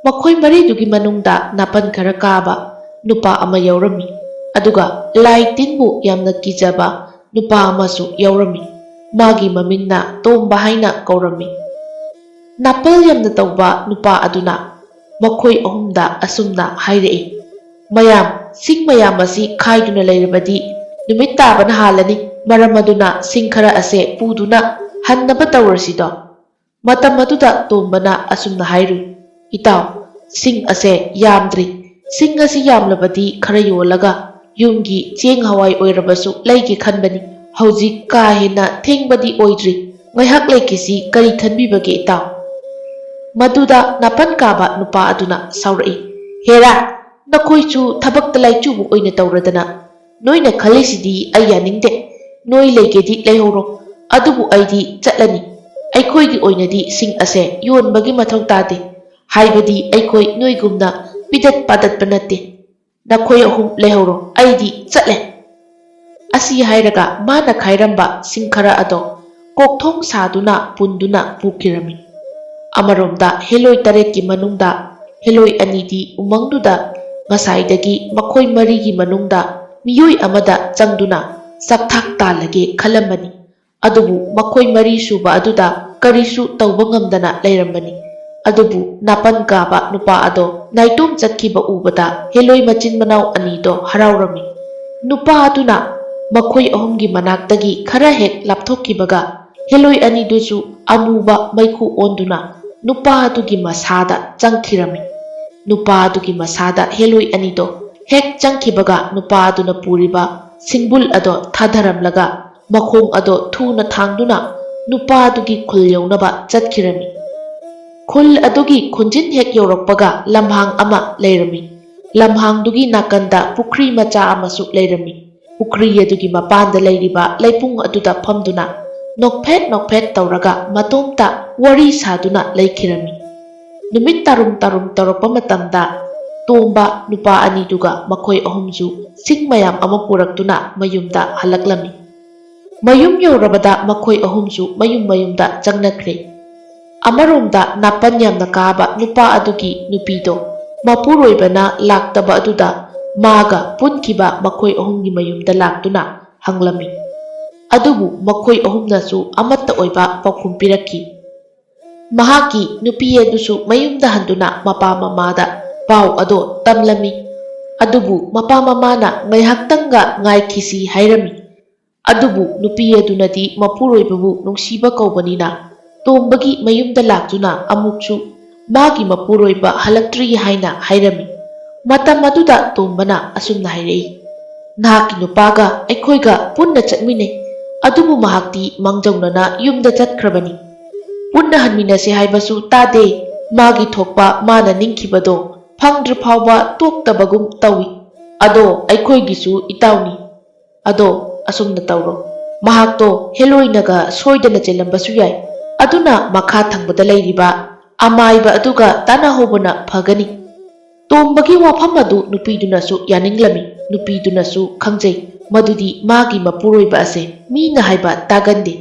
ꯃꯈꯣꯏ ꯃꯔꯤꯗꯨꯒꯤ ꯃꯅꯨꯡꯗ ꯅꯥꯄꯟ ꯈꯔ ꯀꯥꯕ ꯅꯨꯄꯥ ꯑꯃ ꯌꯥꯎꯔꯝꯃꯤ꯫ ꯑꯗꯨꯒ ꯂꯥꯏ ꯇꯤꯟꯕꯨ ꯌꯥꯝꯅ ꯀꯤꯖꯕ ꯅꯨꯄꯥ ꯑꯃꯁꯨ ꯌꯥꯎꯔꯝꯃꯤ꯫ ꯃꯥꯒꯤ ꯃꯃꯤꯡꯅ ꯇꯣꯝꯕ ꯍꯥꯏꯅ ꯀꯧꯔꯝꯃꯤ꯫ ꯅꯥꯄꯜ ꯌꯥꯝꯅ ꯇꯧꯕ ꯅꯨꯄꯥ ꯑꯗꯨꯅ ꯃꯈꯣꯏ ꯑꯍꯨꯝꯗ ꯑꯁꯨꯝꯅ ꯍꯥꯏꯔꯛꯏ, "ꯃꯌꯥꯝ, ꯁꯤꯡ ꯃꯌꯥꯝ ꯑꯁꯤ ꯈꯥꯏꯗꯨꯅ ꯂꯩꯔꯕꯗꯤ ꯅꯨꯃꯤꯠ ꯇꯥꯕꯅ ꯍꯥꯜꯂꯅꯤ꯫ ꯃꯔꯝ ꯑꯗꯨꯅ ꯁꯤꯡ ꯈꯔ ꯑꯁꯦ ꯄꯨꯗꯨꯅ ꯍꯟꯅꯕ ꯇꯧꯔꯁꯤꯗꯣ꯫" ꯃꯇꯝ ꯑꯗꯨꯗ ꯇꯣꯝꯕꯅ ꯑꯁꯨꯝꯅ ꯍꯥꯏꯔꯨꯏ, "ꯏꯇꯥꯎ, ꯁꯤꯡ ꯑꯁꯦ ꯌꯥꯝꯗ꯭ꯔꯤ꯫ ꯁꯤꯡ ꯑꯁꯤ ꯌꯥꯝꯂꯕꯗꯤ ꯈꯔ ꯌꯣꯜꯂꯒ ꯌꯨꯝꯒꯤ ꯆꯦꯡ ꯍꯋꯥꯏ ꯑꯣꯏꯔꯕꯁꯨ ꯂꯩꯒꯦ ꯈꯟꯕꯅꯤ꯫ ꯍꯧꯖꯤꯛ ꯀꯥ ꯍꯦꯟꯅ ꯊꯦꯡꯕꯗꯤ ꯑꯣꯏꯗ꯭ꯔꯤ꯫ ꯉꯥꯏꯍꯥꯛ ꯂꯩꯈꯤꯁꯤ, ꯀꯔꯤ ꯈꯟꯕꯤꯕꯒꯦ ꯏꯇꯥꯎ?" ꯃꯗꯨꯗ ꯅꯥꯄꯟ ꯀꯥꯕ ꯅꯨꯄꯥ ꯑꯗꯨꯅ ꯁꯥꯎꯔꯛꯏ, "ꯍꯦꯔꯥ, ꯅꯈꯣꯏꯁꯨ ꯊꯕꯛꯇ ꯂꯥꯏꯆꯨꯕ ꯑꯣꯏꯅ ꯇꯧꯔꯗꯅ꯫ ꯅꯣꯏꯅ ꯈꯜꯂꯤꯁꯤꯗꯤ ꯑꯩ ꯌꯥꯅꯤꯡꯗꯦ꯫ ꯅꯣꯏ ꯂꯩꯒꯦꯗꯤ ꯂꯩꯍꯧꯔꯣ, ꯑꯗꯨꯕꯨ ꯑꯩꯗꯤ ꯆꯠꯂꯅꯤ꯫ ꯑꯩꯈꯣꯏꯒꯤ ꯑꯣꯏꯅꯗꯤ ꯁꯤꯡ ꯑꯁꯦ ꯌꯣꯟꯕꯒꯤ ꯃꯊꯧ ꯇꯥꯗꯦ, ꯍꯥꯏꯕꯗꯤ ꯑꯩꯈꯣꯏ ꯅꯣꯏꯒꯨꯝꯅ ꯄꯤꯗꯠ ꯄꯥꯗꯠꯄ ꯅꯠꯇꯦ꯫ ꯅꯈꯣꯏ ꯑꯍꯨꯝ ꯂꯩꯍꯧꯔꯣ, ꯑꯩꯗꯤ ꯆꯠꯂꯦ꯫" ꯑꯁꯤ ꯍꯥꯏꯔꯒ ꯃꯥꯅ ꯈꯥꯏꯔꯝꯕ ꯁꯤꯡ ꯈꯔ ꯑꯗꯣ ꯀꯣꯛꯊꯣꯡ ꯁꯥꯗꯨꯅ ꯄꯨꯟꯗꯨꯅ ꯄꯨꯈꯤꯔꯝꯃꯤ꯫ ꯑꯃꯔꯣꯝꯗ ꯍꯦꯂꯣꯏ ꯇꯔꯦꯠꯀꯤ ꯃꯅꯨꯡꯗ ꯍꯦꯂꯣꯏ ꯑꯅꯤꯗꯤ ꯎꯃꯪꯗꯨꯗ ꯉꯁꯥꯏꯗꯒꯤ ꯃꯈꯣꯏ ꯃꯔꯤꯒꯤ ꯃꯅꯨꯡꯗ ꯃꯤꯑꯣꯏ ꯑꯃꯗ ꯆꯪꯗꯨꯅ ꯆꯥꯛꯊꯥꯛ ꯇꯥꯜꯂꯒꯦ ꯈꯜꯂꯝꯕꯅꯤ꯫ ꯑꯗꯨꯕꯨ ꯃꯈꯣꯏ ꯃꯔꯤ ꯁꯨꯕ ꯑꯗꯨꯗ ꯀꯔꯤꯁꯨ ꯇꯧꯕ ꯉꯝꯗꯅ ꯂꯩꯔꯝꯕꯅꯤ꯫ ꯑꯗꯨꯕꯨ ꯅꯥꯄꯟ ꯀꯥꯕ ꯅꯨꯄꯥ ꯑꯗꯣ ꯅꯥꯏꯇꯣꯝ ꯆꯠꯈꯤꯕ ꯎꯕꯗ ꯍꯦꯂꯣꯏ ꯃꯆꯤꯟ ꯃꯅꯥꯎ ꯑꯅꯤꯗꯣ ꯍꯔꯥꯎꯔꯝꯃꯤ꯫ ꯅꯨꯄꯥ ꯑꯗꯨꯅ ꯃꯈꯣꯏ ꯑꯍꯨꯝꯒꯤ ꯃꯅꯥꯛꯇꯒꯤ ꯈꯔ ꯍꯦꯛ ꯂꯥꯞꯊꯣꯛꯈꯤꯕꯒ ꯍꯦꯂꯣꯏ ꯑꯅꯤꯗꯨꯁꯨ ꯑꯃꯨꯕ ꯃꯩꯈꯨ ꯑꯣꯟꯗꯨꯅ ꯅꯨꯄꯥ ꯑꯗꯨꯒꯤ ꯃꯁꯥꯗ ꯆꯪꯈꯤꯔꯝꯃꯤ꯫ ꯅꯨꯄꯥ ꯑꯗꯨꯒꯤ ꯃꯁꯥꯗ ꯍꯦꯂꯣꯏ ꯑꯅꯤꯗꯣ ꯍꯦꯛ ꯆꯪꯈꯤꯕꯒ ꯅꯨꯄꯥ ꯑꯗꯨꯅ ꯄꯨꯔꯤꯕ ꯁꯤꯡꯕꯨꯜ ꯑꯗꯣ ꯊꯥꯗꯔꯝꯂꯒ ꯃꯈꯣꯡ ꯑꯗꯣ ꯊꯨꯅ ꯊꯥꯡꯗꯨꯅ ꯅꯨꯄꯥ ꯑꯗꯨꯒꯤ ꯈꯨꯜ ꯌꯧꯅꯕ ꯆꯠꯈꯤꯔꯝꯃꯤ꯫ ꯈꯨꯜ ꯑꯗꯨꯒꯤ ꯈꯨꯟꯖꯤꯟ ꯍꯦꯛ ꯌꯧꯔꯛꯄꯒ ꯂꯝꯍꯥꯡ ꯑꯃ ꯂꯩꯔꯝꯃꯤ꯫ ꯂꯝꯍꯥꯡꯗꯨꯒꯤ ꯅꯥꯀꯟꯗ ꯄꯨꯈ꯭ꯔꯤ ꯃꯆꯥ ꯑꯃꯁꯨ ꯂꯩꯔꯝꯃꯤ꯫ ꯄꯨꯈ꯭ꯔꯤ ꯑꯗꯨꯒꯤ ꯃꯄꯥꯟꯗ ꯂꯩꯔꯤꯕ ꯂꯩꯄꯨꯡ ꯑꯗꯨꯗ ꯐꯝꯗꯨꯅ ꯅꯣꯛꯐꯦꯠ ꯅꯣꯛꯐꯦꯠ ꯇꯧꯔꯒ ꯃꯇꯣꯝꯇ ꯋꯥꯔꯤ ꯁꯥꯗꯨꯅ ꯂꯩꯈꯤꯔꯝꯃꯤ꯫ ꯅꯨꯃꯤꯠ ꯇꯥꯔꯨꯝ ꯇꯥꯔꯨꯝ ꯇꯧꯔꯛꯄ ꯃꯇꯝꯗ ꯇꯣꯝꯕ ꯅꯨꯄꯥ ꯑꯅꯤꯗꯨꯒ ꯃꯈꯣꯏ ꯑꯍꯨꯝꯁꯨ ꯁꯤꯡ ꯃꯌꯥꯝ ꯑꯃ ꯄꯨꯔꯛꯇꯨꯅ ꯃꯌꯨꯝꯗ ꯍꯜꯂꯛꯂꯝꯃꯤ꯫ ꯃꯌꯨꯝ ꯌꯧꯔꯕꯗ ꯃꯈꯣꯏ ꯑꯍꯨꯝꯁꯨ ꯃꯌꯨꯝ ꯃꯌꯨꯝꯗ ꯆꯪꯅꯈ꯭ꯔꯦ꯫ ꯑꯃꯔꯣꯝꯗ ꯅꯥꯄꯟ ꯌꯥꯝꯅ ꯀꯥꯕ ꯅꯨꯄꯥ ꯑꯗꯨꯒꯤ ꯅꯨꯄꯤꯗꯣ ꯃꯄꯨꯔꯣꯏꯕꯅ ꯂꯥꯛꯇꯕ ꯑꯗꯨꯗ ꯃꯥꯒ ꯄꯨꯟꯈꯤꯕ ꯃꯈꯣꯏ ꯑꯍꯨꯝꯒꯤ ꯃꯌꯨꯝꯗ ꯂꯥꯛꯇꯨꯅ ꯍꯪꯂꯝꯃꯤ꯫ ꯑꯗꯨꯕꯨ ꯃꯈꯣꯏ ꯑꯍꯨꯝꯅꯁꯨ ꯑꯃꯠꯇ ꯑꯣꯏꯕ ꯄꯥꯎꯈꯨꯝ ꯄꯤꯔꯛꯈꯤ꯫ ꯃꯍꯥꯛꯀꯤ ꯅꯨꯄꯤ ꯑꯗꯨꯁꯨ ꯃꯌꯨꯝꯗ ꯍꯟꯗꯨꯅ ꯃꯄꯥ ꯃꯃꯥꯗ ꯄꯥꯎ ꯑꯗꯣ ꯇꯝꯂꯝꯃꯤ꯫ ꯑꯗꯨꯕꯨ ꯃꯄꯥ ꯃꯃꯥꯅ ꯉꯥꯏꯍꯥꯛꯇꯪꯒ ꯉꯥꯏꯈꯤꯁꯤ ꯍꯥꯏꯔꯝꯃꯤ꯫ ꯑꯗꯨꯕꯨ ꯅꯨꯄꯤ ꯑꯗꯨꯅꯗꯤ ꯃꯄꯨꯔꯣꯏꯕꯕꯨ ꯅꯨꯡꯁꯤꯕ ꯀꯧꯕꯅꯤꯅ ꯇꯣꯝꯕꯒꯤ ꯃꯌꯨꯝꯗ ꯂꯥꯛꯇꯨꯅ ꯑꯃꯨꯛꯁꯨ ꯃꯥꯒꯤ ꯃꯄꯨꯔꯣꯏꯕ ꯍꯜꯂꯛꯇ꯭ꯔꯤ ꯍꯥꯏꯅ ꯍꯥꯏꯔꯝꯃꯤ꯫ ꯃꯇꯝ ꯑꯗꯨꯗ ꯇꯣꯝꯕꯅ ꯑꯁꯨꯝꯅ ꯍꯥꯏꯔꯛꯏ, "ꯅꯍꯥꯛꯀꯤ ꯅꯨꯄꯥꯒ ꯑꯩꯈꯣꯏꯒ ꯄꯨꯟꯅ ꯆꯠꯃꯤꯟꯅꯩ, ꯑꯗꯨꯕꯨ ꯃꯍꯥꯛꯇꯤ ꯃꯥꯡꯖꯧꯅꯅ ꯌꯨꯝꯗ ꯆꯠꯈ꯭ꯔꯕꯅꯤ꯫ ꯄꯨꯟꯅ ꯍꯟꯃꯤꯟꯅꯁꯤ ꯍꯥꯏꯕꯁꯨ ꯇꯥꯗꯦ꯫ ꯃꯥꯒꯤ ꯊꯣꯛꯄ ꯃꯥꯅ ꯅꯤꯡꯈꯤꯕꯗꯣ ꯐꯪꯗ꯭ꯔꯤ ꯐꯥꯎꯕ ꯇꯣꯛꯇꯕꯒꯨꯝ ꯇꯧꯏ꯫ ꯑꯗꯣ ꯑꯩꯈꯣꯏꯒꯤꯁꯨ ꯏꯇꯥꯎꯅꯤ꯫ ꯑꯗꯣ ꯑꯁꯨꯝꯅ ꯇꯧꯔꯣ, ꯃꯍꯥꯛꯇꯣ ꯍꯦꯂꯣꯏꯅꯒ ꯁꯣꯏꯗꯅ ꯆꯦꯜꯂꯝꯕꯁꯨ ꯌꯥꯏ꯫ ꯑꯗꯨꯅ ꯃꯈꯥ ꯊꯪꯕꯗ ꯂꯩꯔꯤꯕ ꯑꯃꯥꯏꯕ ꯑꯗꯨꯒ ꯇꯥꯟꯅꯍꯧꯕꯅ ꯐꯒꯅꯤ꯫ ꯇꯣꯝꯕꯒꯤ ꯋꯥꯐꯝ ꯑꯗꯨ ꯅꯨꯄꯤꯗꯨꯅꯁꯨ ꯌꯥꯅꯤꯡꯂꯝꯃꯤ꯫ ꯅꯨꯄꯤꯗꯨꯅꯁꯨ ꯈꯪꯖꯩ ꯃꯗꯨꯗꯤ ꯃꯥꯒꯤ ꯃꯄꯨꯔꯣꯏꯕ ꯑꯁꯦ ꯃꯤꯅ ꯍꯥꯏꯕ ꯇꯥꯒꯟꯗꯦ꯫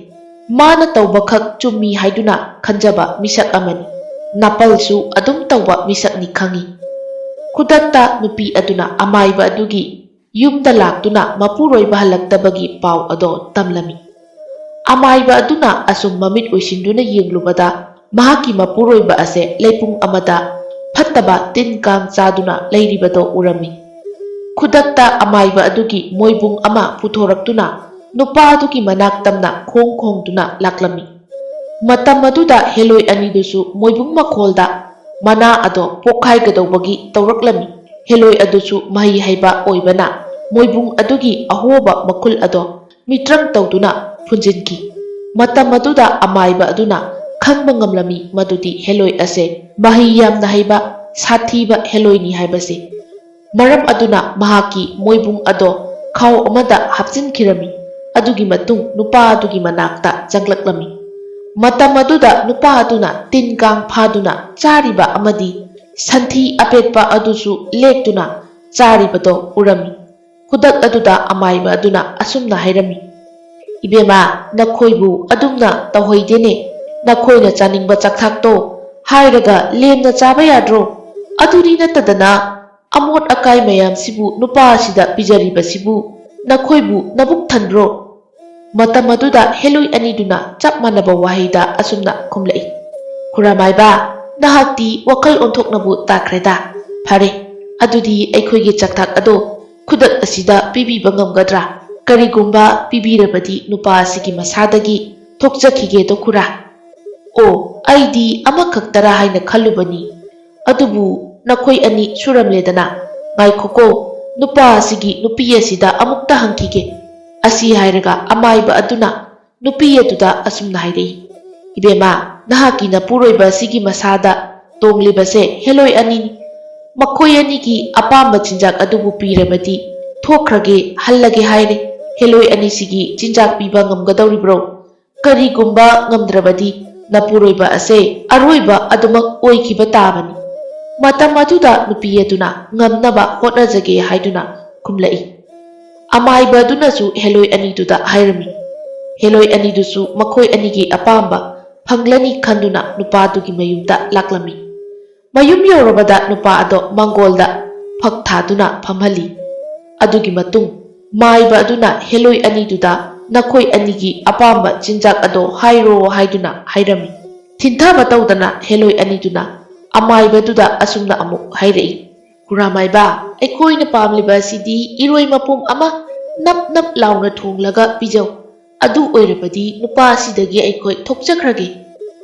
ꯃꯥꯅ ꯇꯧꯕꯈꯛ ꯆꯨꯝꯃꯤ ꯍꯥꯏꯗꯨꯅ ꯈꯟꯖꯕ ꯃꯤꯁꯛ ꯑꯃꯅꯤ꯫ ꯅꯥꯄꯜꯁꯨ ꯑꯗꯨꯝ ꯇꯧꯕ ꯃꯤꯁꯛꯅꯤ ꯈꯪꯏ꯫ ꯈꯨꯗꯛꯇ ꯅꯨꯄꯤ ꯑꯗꯨꯅ ꯑꯃꯥꯏꯕ ꯑꯗꯨꯒꯤ ꯌꯨꯝꯗ ꯂꯥꯛꯇꯨꯅ ꯃꯄꯨꯔꯣꯏꯕ ꯍꯜꯂꯛꯇꯕꯒꯤ ꯄꯥꯎ ꯑꯗꯣ ꯇꯝꯂꯝꯃꯤ꯫ ꯑꯃꯥꯏꯕ ꯑꯗꯨꯅ ꯑꯁꯨꯝ ꯃꯃꯤꯠ ꯑꯣꯏꯁꯤꯟꯗꯨꯅ ꯌꯦꯡꯂꯨꯕꯗ ꯃꯍꯥꯛꯀꯤ ꯃꯄꯨꯔꯣꯏꯕ ꯑꯁꯦ ꯂꯩꯄꯨꯡ ꯑꯃꯗ ꯐꯠꯇꯕ ꯇꯤꯟ ꯀꯥꯡ ꯆꯥꯗꯨꯅ ꯂꯩꯔꯤꯕꯗꯣ ꯎꯔꯝꯃꯤ꯫ ꯈꯨꯗꯛꯇ ꯑꯃꯥꯏꯕ ꯑꯗꯨꯒꯤ ꯃꯣꯏꯕꯨꯡ ꯑꯃ ꯄꯨꯊꯣꯔꯛꯇꯨꯅ ꯅꯨꯄꯥ ꯑꯗꯨꯒꯤ ꯃꯅꯥꯛ ꯇꯝꯅ ꯈꯣꯡ ꯈꯣꯡꯗꯨꯅ ꯂꯥꯛꯂꯝꯃꯤ꯫ ꯃꯇꯝ ꯑꯗꯨꯗ ꯍꯦꯂꯣꯏ ꯑꯅꯤꯗꯨꯁꯨ ꯃꯣꯏꯕꯨꯡ ꯃꯈꯣꯜꯗ ꯃꯅꯥ ꯑꯗꯣ ꯄꯣꯛꯈꯥꯏꯒꯗꯧꯕꯒꯤ ꯇꯧꯔꯛꯂꯝꯃꯤ꯫ ꯍꯦꯂꯣꯏ ꯑꯗꯨꯁꯨ ꯃꯍꯩ ꯍꯩꯕ ꯑꯣꯏꯕꯅ ꯃꯣꯏꯕꯨꯡ ꯑꯗꯨꯒꯤ ꯑꯍꯣꯕ ꯃꯈꯨꯜ ꯑꯗꯣ ꯃꯤꯇ꯭ꯔꯪ ꯇꯧꯗꯨꯅ ꯐꯨꯟꯖꯤꯟꯈꯤ꯫ ꯃꯇꯝ ꯑꯗꯨꯗ ꯑꯃꯥꯏꯕ ꯑꯗꯨꯅ ꯈꯪꯕ ꯉꯝꯂꯝꯃꯤ ꯃꯗꯨꯗꯤ ꯍꯦꯂꯣꯏ ꯑꯁꯦ ꯃꯍꯩ ꯌꯥꯝꯅ ꯍꯩꯕ ꯁꯥꯊꯤꯕ ꯍꯦꯂꯣꯏꯅꯤ ꯍꯥꯏꯕꯁꯤ꯫ ꯃꯔꯝ ꯑꯗꯨꯅ ꯃꯍꯥꯛꯀꯤ ꯃꯣꯏꯕꯨꯡ ꯑꯗꯣ ꯈꯥꯎ ꯑꯃꯗ ꯍꯥꯞꯆꯤꯟꯈꯤꯔꯝꯃꯤ꯫ ꯑꯗꯨꯒꯤ ꯃꯇꯨꯡ ꯅꯨꯄꯥ ꯑꯗꯨꯒꯤ ꯃꯅꯥꯛꯇ ꯆꯪꯂꯛꯂꯝꯃꯤ꯫ ꯃꯇꯝ ꯑꯗꯨꯗ ꯅꯨꯄꯥ ꯑꯗꯨꯅ ꯇꯤꯟ ꯀꯥꯡ ꯐꯥꯗꯨꯅ ꯆꯥꯔꯤꯕ ꯑꯃꯗꯤ ꯁꯟꯊꯤ ꯑꯄꯦꯠꯄ ꯑꯗꯨꯁꯨ ꯂꯦꯛꯇꯨꯅ ꯆꯥꯔꯤꯕꯗꯣ ꯎꯔꯝꯃꯤ꯫ ꯈꯨꯗꯛ ꯑꯗꯨꯗ ꯑꯃꯥꯏꯕ ꯑꯗꯨꯅ ꯑꯁꯨꯝꯅ ꯍꯥꯏꯔꯝꯃꯤ, "ꯏꯕꯦꯝꯃ, ꯅꯈꯣꯏꯕꯨ ꯑꯗꯨꯝꯅ ꯇꯧꯍꯩꯗꯦꯅꯦ꯫ ꯅꯈꯣꯏꯅ ꯆꯥꯅꯤꯡꯕ ꯆꯥꯛꯊꯥꯛꯇꯣ ꯍꯥꯏꯔꯒ ꯂꯦꯝꯅ ꯆꯥꯕ ꯌꯥꯗ꯭ꯔꯣ? ꯑꯗꯨꯗꯤ ꯅꯠꯇꯗꯅ ꯑꯃꯣꯠ ꯑꯀꯥꯏ ꯃꯌꯥꯝꯁꯤꯕꯨ ꯅꯨꯄꯥ ꯑꯁꯤꯗ ꯄꯤꯖꯔꯤꯕꯁꯤꯕꯨ ꯅꯈꯣꯏꯕꯨ ꯅꯕꯨꯛ ꯊꯟꯕ꯭ꯔꯣ?" ꯃꯇꯝ ꯑꯗꯨꯗ ꯍꯦꯂꯣꯏ ꯑꯅꯤꯗꯨꯅ ꯆꯞ ꯃꯥꯟꯅꯕ ꯋꯥꯍꯩꯗ ꯑꯁꯨꯝꯅ ꯈꯨꯝꯂꯛꯏ, "ꯈꯨꯔꯥꯃꯥꯏꯕ, ꯅꯍꯥꯛꯇꯤ ꯋꯥꯈꯜ ꯑꯣꯟꯊꯣꯛꯅꯕꯨ ꯇꯥꯈ꯭ꯔꯦꯗ꯫ ꯐꯔꯦ, ꯑꯗꯨꯗꯤ ꯑꯩꯈꯣꯏꯒꯤ ꯆꯥꯛꯊꯥꯛ ꯑꯗꯣ ꯈꯨꯗꯛ ꯑꯁꯤꯗ ꯄꯤꯕꯤꯕ ꯉꯝꯒꯗ꯭ꯔꯥ? ꯀꯔꯤꯒꯨꯝꯕ ꯄꯤꯕꯤꯔꯕꯗꯤ ꯅꯨꯄꯥ ꯑꯁꯤꯒꯤ ꯃꯁꯥꯗꯒꯤ ꯊꯣꯛꯆꯈꯤꯒꯦꯗꯣ ꯈꯨꯔꯥ꯫ ꯑꯣ, ꯑꯩꯗꯤ ꯑꯃꯈꯛꯇꯔꯥ ꯍꯥꯏꯅ ꯈꯜꯂꯨꯕꯅꯤ꯫ ꯑꯗꯨꯕꯨ ꯅꯈꯣꯏ ꯑꯅꯤ ꯁꯨꯔꯝꯂꯦꯗꯅ꯫ ꯉꯥꯏꯈꯣꯀꯣ, ꯅꯨꯄꯥ ꯑꯁꯤꯒꯤ ꯅꯨꯄꯤ ꯑꯁꯤꯗ ꯑꯃꯨꯛꯇ ꯍꯪꯈꯤꯒꯦ꯫" ꯑꯁꯤ ꯍꯥꯏꯔꯒ ꯑꯃꯥꯏꯕ ꯑꯗꯨꯅ ꯅꯨꯄꯤ ꯑꯗꯨꯗ ꯑꯁꯨꯝꯅ ꯍꯥꯏꯔꯛꯏ, "ꯏꯕꯦꯝꯃ, ꯅꯍꯥꯛꯀꯤ ꯅꯄꯨꯔꯣꯏꯕ ꯑꯁꯤꯒꯤ ꯃꯁꯥꯗ ꯇꯣꯡꯂꯤꯕꯁꯦ ꯍꯦꯂꯣꯏ ꯑꯅꯤꯅꯤ꯫ ꯃꯈꯣꯏ ꯑꯅꯤꯒꯤ ꯑꯄꯥꯝꯕ ꯆꯤꯟꯖꯥꯛ ꯑꯗꯨꯕꯨ ꯄꯤꯔꯕꯗꯤ ꯊꯣꯛꯈ꯭ꯔꯒꯦ, ꯍꯜꯂꯒꯦ ꯍꯥꯏꯔꯦ꯫ ꯍꯦꯂꯣꯏ ꯑꯅꯤꯁꯤꯒꯤ ꯆꯤꯟꯖꯥꯛ ꯄꯤꯕ ꯉꯝꯒꯗꯧꯔꯤꯕ꯭ꯔꯣ? ꯀꯔꯤꯒꯨꯝꯕ ꯉꯝꯗ꯭ꯔꯕꯗꯤ ꯅꯄꯨꯔꯣꯏꯕ ꯑꯁꯦ ꯑꯔꯣꯏꯕ ꯑꯗꯨꯃꯛ ꯑꯣꯏꯈꯤꯕ ꯇꯥꯕꯅꯤ꯫ ꯃꯇꯝ ꯑꯗꯨꯗ ꯅꯨꯄꯤ ꯑꯗꯨꯅ ꯉꯝꯅꯕ ꯍꯣꯠꯅꯖꯒꯦ ꯍꯥꯏꯗꯨꯅ ꯈꯨꯝꯂꯛꯏ꯫ ꯑꯃꯥꯏꯕ ꯑꯗꯨꯅꯁꯨ ꯍꯦꯂꯣꯏ ꯑꯅꯤꯗꯨꯗ ꯍꯥꯏꯔꯝꯃꯤ꯫ ꯍꯦꯂꯣꯏ ꯑꯅꯤꯗꯨꯁꯨ ꯃꯈꯣꯏ ꯑꯅꯤꯒꯤ ꯑꯄꯥꯝꯕ ꯐꯪꯂꯅꯤ ꯈꯟꯗꯨꯅ ꯅꯨꯄꯥꯗꯨꯒꯤ ꯃꯌꯨꯝꯗ ꯂꯥꯛꯂꯝꯃꯤ꯫ ꯃꯌꯨꯝ ꯌꯧꯔꯕꯗ ꯅꯨꯄꯥ ꯑꯗꯣ ꯃꯥꯡꯒꯣꯜꯗ ꯐꯛ ꯊꯥꯗꯨꯅ ꯐꯝꯍꯜꯂꯤ꯫ ꯑꯗꯨꯒꯤ ꯃꯇꯨꯡ ꯃꯥꯏꯕ ꯑꯗꯨꯅ ꯍꯦꯂꯣꯏ ꯑꯅꯤꯗꯨꯗ ꯅꯈꯣꯏ ꯑꯅꯤꯒꯤ ꯑꯄꯥꯝꯕ ꯆꯤꯟꯖꯥꯛ ꯑꯗꯣ ꯍꯥꯏꯔꯣ ꯍꯥꯏꯗꯨꯅ ꯍꯥꯏꯔꯝꯃꯤ꯫ ꯊꯤꯟꯊꯕ ꯇꯧꯗꯅ ꯍꯦꯂꯣꯏ ꯑꯅꯤꯗꯨꯅ ꯑꯃꯥꯏꯕꯗꯨꯗ ꯑꯁꯨꯝꯅ ꯑꯃꯨꯛ ꯍꯥꯏꯔꯛꯏ, "ꯈꯨꯔꯥꯃꯥꯏꯕ, ꯑꯩꯈꯣꯏꯅ ꯄꯥꯝꯂꯤꯕ ꯑꯁꯤꯗꯤ ꯏꯔꯣꯏ ꯃꯄꯨꯝ ꯑꯃ ꯅꯞ ꯅꯞ ꯂꯥꯎꯅ ꯊꯣꯡꯂꯒ ꯄꯤꯖꯧ꯫ ꯑꯗꯨ ꯑꯣꯏꯔꯕꯗꯤ ꯅꯨꯄꯥ ꯑꯁꯤꯗꯒꯤ ꯑꯩꯈꯣꯏ ꯊꯣꯛꯆꯈ꯭ꯔꯒꯦ꯫"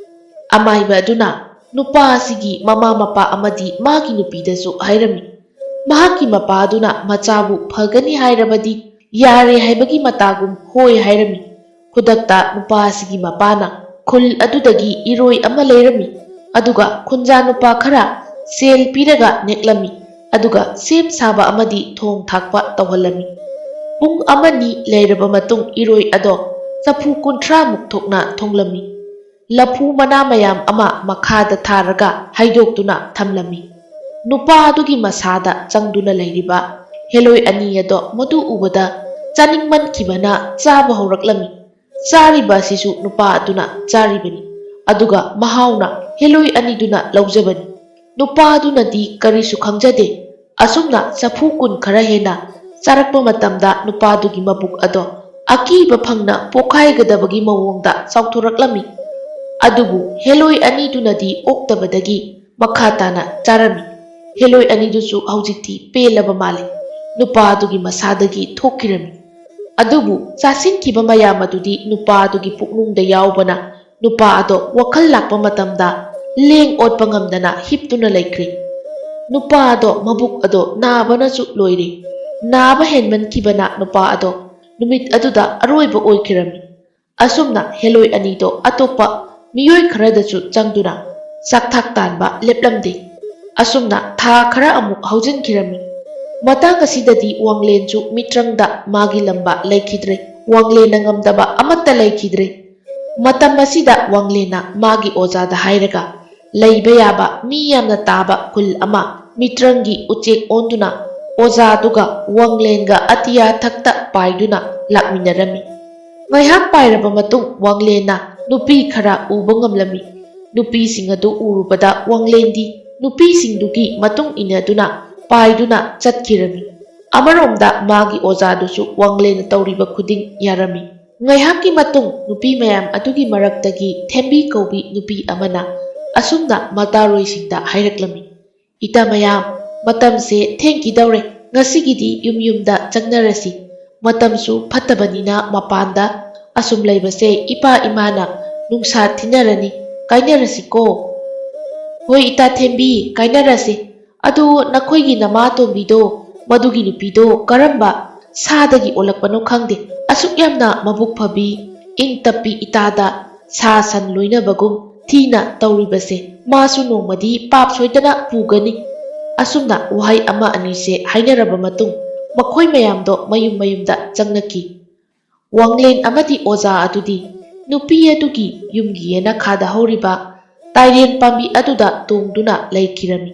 ꯑꯃꯥꯏꯕ ꯑꯗꯨꯅ ꯅꯨꯄꯥ ꯑꯁꯤꯒꯤ ꯃꯃꯥ ꯃꯄꯥ ꯑꯃꯗꯤ ꯃꯥꯒꯤ ꯅꯨꯄꯤꯗꯁꯨ ꯍꯥꯏꯔꯝꯃꯤ꯫ ꯃꯍꯥꯛꯀꯤ ꯃꯄꯥ ꯑꯗꯨꯅ ꯃꯆꯥꯕꯨ ꯐꯒꯅꯤ ꯍꯥꯏꯔꯕꯗꯤ ꯌꯥꯔꯦ ꯍꯥꯏꯕꯒꯤ ꯃꯇꯥꯒꯨꯝ ꯍꯣꯏ ꯍꯥꯏꯔꯝꯃꯤ꯫ ꯈꯨꯗꯛꯇ ꯅꯨꯄꯥ ꯑꯁꯤꯒꯤ ꯃꯄꯥꯅ ꯈꯨꯜ ꯑꯗꯨꯗꯒꯤ ꯏꯔꯣꯏ ꯑꯃ ꯂꯩꯔꯝꯃꯤ, ꯑꯗꯨꯒ ꯈꯨꯟꯖꯥ ꯅꯨꯄꯥ ꯈꯔ ꯁꯦꯜ ꯄꯤꯔꯒ ꯅꯦꯛꯂꯝꯃꯤ, ꯑꯗꯨꯒ ꯁꯦꯝ ꯁꯥꯕ ꯑꯃꯗꯤ ꯊꯣꯡ ꯊꯥꯛꯄ ꯇꯧꯍꯜꯂꯝꯃꯤ꯫ ꯄꯨꯡ ꯑꯃꯅꯤ ꯂꯩꯔꯕ ꯃꯇꯨꯡ ꯏꯔꯣꯏ ꯑꯗꯣ ꯆꯐꯨ ꯀꯨꯟꯊ꯭ꯔꯥꯃꯨꯛ ꯊꯣꯛꯅ ꯊꯣꯡꯂꯝꯃꯤ꯫ ꯂꯐꯨ ꯃꯅꯥ ꯃꯌꯥꯝ ꯑꯃ ꯃꯈꯥꯗ ꯊꯥꯔꯒ ꯍꯩꯗꯣꯛꯇꯨꯅ ꯊꯝꯂꯝꯃꯤ꯫ ꯅꯨꯄꯥ ꯑꯗꯨꯒꯤ ꯃꯁꯥꯗ ꯆꯪꯗꯨꯅ ꯂꯩꯔꯤꯕ ꯍꯦꯂꯣꯏ ꯑꯅꯤ ꯑꯗꯣ ꯃꯗꯨ ꯎꯕꯗ ꯆꯥꯅꯤꯡꯃꯟꯈꯤꯕꯅ ꯆꯥꯕ ꯍꯧꯔꯛꯂꯝꯃꯤ꯫ ꯆꯥꯔꯤꯕ ꯑꯁꯤꯁꯨ ꯅꯨꯄꯥ ꯑꯗꯨꯅ ꯆꯥꯔꯤꯕꯅꯤ, ꯑꯗꯨꯒ ꯃꯍꯥꯎꯅ ꯍꯦꯂꯣꯏ ꯑꯅꯤꯗꯨꯅ ꯂꯧꯖꯕꯅꯤ꯫ ꯅꯨꯄꯥ ꯑꯗꯨꯅꯗꯤ ꯀꯔꯤꯁꯨ ꯈꯪꯖꯗꯦ꯫ ꯑꯁꯨꯝꯅ ꯆꯐꯨ ꯀꯨꯟ ꯈꯔ ꯍꯦꯟꯅ ꯆꯥꯔꯛꯄ ꯃꯇꯝꯗ ꯅꯨꯄꯥꯗꯨꯒꯤ ꯃꯕꯨꯛ ꯑꯗꯣ ꯑꯀꯤꯕ ꯐꯪꯅ ꯄꯣꯛꯈꯥꯏꯒꯗꯕꯒꯤ ꯃꯑꯣꯡꯗ ꯆꯥꯎꯊꯣꯔꯛꯂꯝꯃꯤ꯫ ꯑꯗꯨꯕꯨ ꯍꯦꯂꯣꯏ ꯑꯅꯤꯗꯨꯅꯗꯤ ꯑꯣꯛꯇꯕꯗꯒꯤ ꯃꯈꯥ ꯇꯥꯅ ꯆꯥꯔꯝꯃꯤ꯫ ꯍꯦꯂꯣꯏ ꯑꯅꯤꯗꯨꯁꯨ ꯍꯧꯖꯤꯛꯇꯤ ꯄꯦꯜꯂꯕ ꯃꯥꯜꯂꯤ꯫ ꯅꯨꯄꯥ ꯑꯗꯨꯒꯤ ꯃꯁꯥꯗꯒꯤ ꯊꯣꯛꯈꯤꯔꯝꯃꯤ꯫ ꯑꯗꯨꯕꯨ ꯆꯥꯁꯤꯟꯈꯤꯕ ꯃꯌꯥꯝ ꯑꯗꯨꯗꯤ ꯅꯨꯄꯥ ꯑꯗꯨꯒꯤ ꯄꯨꯛꯅꯨꯡꯗ ꯌꯥꯎꯕꯅ ꯅꯨꯄꯥ ꯑꯗꯣ ꯋꯥꯈꯜ ꯂꯥꯛꯄ ꯃꯇꯝꯗ ꯂꯦꯡ ꯑꯣꯠꯄ ꯉꯝꯗꯅ ꯍꯤꯞꯇꯨꯅ ꯂꯩꯈ꯭ꯔꯦ꯫ ꯅꯨꯄꯥ ꯑꯗꯣ ꯃꯕꯨꯛ ꯑꯗꯣ ꯅꯥꯕꯅꯁꯨ ꯂꯣꯏꯔꯦ꯫ ꯅꯥꯕ ꯍꯦꯟꯃꯟꯈꯤꯕꯅ ꯅꯨꯄꯥ ꯑꯗꯣ ꯅꯨꯃꯤꯠ ꯑꯗꯨꯗ ꯑꯔꯣꯏꯕ ꯑꯣꯏꯈꯤꯔꯝꯃꯤ꯫ ꯑꯁꯨꯝꯅ ꯍꯦꯂꯣꯏ ꯑꯅꯤꯗꯣ ꯑꯇꯣꯞꯄ ꯃꯤꯑꯣꯏ ꯈꯔꯗꯁꯨ ꯆꯪꯗꯨꯅ ꯆꯥꯛꯊꯥꯛ ꯇꯥꯟꯕ ꯂꯦꯞꯂꯝꯗꯦ꯫ ꯑꯁꯨꯝꯅ ꯊꯥ ꯈꯔ ꯑꯃꯨꯛ ꯍꯧꯖꯤꯟꯈꯤꯔꯝꯃꯤ꯫ ꯃꯇꯥꯡ ꯑꯁꯤꯗꯗꯤ ꯋꯥꯡꯂꯦꯟꯁꯨ ꯃꯤꯇ꯭ꯔꯪꯗ ꯃꯥꯒꯤ ꯂꯝꯕꯥ ꯂꯩꯈꯤꯗ꯭ꯔꯦ꯫ ꯋꯥꯡꯂꯦꯟꯅ ꯉꯝꯗꯕ ꯑꯃꯠꯇ ꯂꯩꯈꯤꯗ꯭ꯔꯦ꯫ ꯃꯇꯝ ꯑꯁꯤꯗ ꯋꯥꯡꯂꯦꯟꯅ ꯃꯥꯒꯤ ꯑꯣꯖꯥꯗ ꯍꯥꯏꯔꯒ, ꯂꯩꯕ ꯌꯥꯕ ꯃꯤ ꯌꯥꯝꯅ ꯇꯥꯕ ꯈꯨꯜ ꯑꯃ ꯃꯤꯇ꯭ꯔꯪꯒꯤ ꯎꯆꯦꯛ ꯑꯣꯟꯗꯨꯅ ꯑꯣꯖꯥꯗꯨꯒ ꯋꯥꯡꯂꯦꯟꯒ ꯑꯇꯤꯌꯥ ꯊꯛꯇ ꯄꯥꯏꯗꯨꯅ ꯂꯥꯛꯃꯤꯟꯅꯔꯝꯃꯤ꯫ ꯉꯥꯏꯍꯥꯛ ꯄꯥꯏꯔꯕ ꯃꯇꯨꯡ ꯋꯥꯡꯂꯦꯟꯅ ꯅꯨꯄꯤ ꯈꯔ ꯎꯕ ꯉꯝꯂꯝꯃꯤ꯫ ꯅꯨꯄꯤꯁꯤꯡ ꯑꯗꯨ ꯎꯔꯨꯕꯗ ꯋꯥꯡꯂꯦꯟꯗꯤ ꯅꯨꯄꯤꯁꯤꯡꯗꯨꯒꯤ ꯃꯇꯨꯡ ꯏꯟꯅꯗꯨꯅ ꯄꯥꯏꯗꯨꯅ ꯆꯠꯈꯤꯔꯝꯃꯤ꯫ ꯑꯃꯔꯣꯝꯗ ꯃꯥꯒꯤ ꯑꯣꯖꯥꯗꯨꯁꯨ ꯋꯥꯡꯂꯦꯟꯅ ꯇꯧꯔꯤꯕ ꯈꯨꯗꯤꯡ ꯌꯥꯔꯝꯃꯤ꯫ ꯉꯥꯏꯍꯥꯛꯀꯤ ꯃꯇꯨꯡ ꯅꯨꯄꯤ ꯃꯌꯥꯝ ꯑꯗꯨꯒꯤ ꯃꯔꯛꯇꯒꯤ ꯊꯦꯝꯕꯤ ꯀꯧꯕꯤ ꯅꯨꯄꯤ ꯑꯃꯅ ꯑꯁꯨꯝꯅ ꯃꯇꯥꯔꯣꯏꯁꯤꯡꯗ ꯍꯥꯏꯔꯛꯂꯝꯃꯤ, "ꯏꯇꯥ ꯃꯌꯥꯝ, ꯃꯇꯝꯁꯦ ꯊꯦꯡꯈꯤꯗꯧꯔꯦ꯫ ꯉꯁꯤꯒꯤꯗꯤ ꯌꯨꯝ ꯌꯨꯝꯗ ꯆꯪꯅꯔꯁꯤ꯫ ꯃꯇꯝꯁꯨ ꯐꯠꯇꯕꯅꯤꯅ ꯃꯄꯥꯟꯗ ꯑꯁꯨꯝ ꯂꯩꯕꯁꯦ ꯏꯄꯥ ꯏꯃꯥꯅ ꯅꯨꯡꯁꯥ ꯊꯤꯟꯅꯔꯅꯤ꯫ ꯀꯥꯏꯅꯔꯁꯤꯀꯣ?" "ꯍꯣꯏ ꯏꯇꯥ ꯊꯦꯝꯕꯤ, ꯀꯥꯏꯅꯔꯁꯤ꯫ ꯑꯗꯨ ꯅꯈꯣꯏꯒꯤ ꯅꯃꯥ ꯇꯣꯝꯕꯤꯗꯣ, ꯃꯗꯨꯒꯤ ꯅꯨꯄꯤꯗꯣ ꯀꯔꯝꯕ ꯁꯥꯗꯒꯤ ꯑꯣꯜꯂꯛꯄꯅꯣ ꯈꯪꯗꯦ꯫ ꯑꯁꯨꯛ ꯌꯥꯝꯅ ꯃꯕꯨꯛ ꯐꯕꯤ, ꯏꯪ ꯇꯞꯄꯤ ꯏꯇꯥꯗ ꯁꯥ ꯁꯟ ꯂꯣꯏꯅꯕꯒꯨꯝ ꯊꯤꯅ ꯇꯧꯔꯤꯕꯁꯦ꯫ ꯃꯥꯁꯨ ꯅꯣꯡꯃꯗꯤ ꯄꯥꯞ ꯁꯣꯏꯗꯅ ꯄꯨꯒꯅꯤ꯫" ꯑꯁꯨꯝꯅ ꯋꯥꯍꯩ ꯑꯃ ꯑꯅꯤꯁꯦ ꯍꯥꯏꯅꯔꯕ ꯃꯇꯨꯡ ꯃꯈꯣꯏ ꯃꯌꯥꯝꯗꯣ ꯃꯌꯨꯝ ꯃꯌꯨꯝꯗ ꯆꯪꯅꯈꯤ꯫ ꯋꯥꯡꯂꯦꯟ ꯑꯃꯗꯤ ꯑꯣꯖꯥ ꯑꯗꯨꯗꯤ ꯅꯨꯄꯤ ꯑꯗꯨꯒꯤ ꯌꯨꯝꯒꯤ ꯌꯦꯅꯈꯥꯗ ꯍꯧꯔꯤꯕ ꯇꯥꯏꯔꯦꯟ ꯄꯥꯝꯕꯤ ꯑꯗꯨꯗ ꯇꯣꯡꯗꯨꯅ ꯂꯩꯈꯤꯔꯝꯃꯤ꯫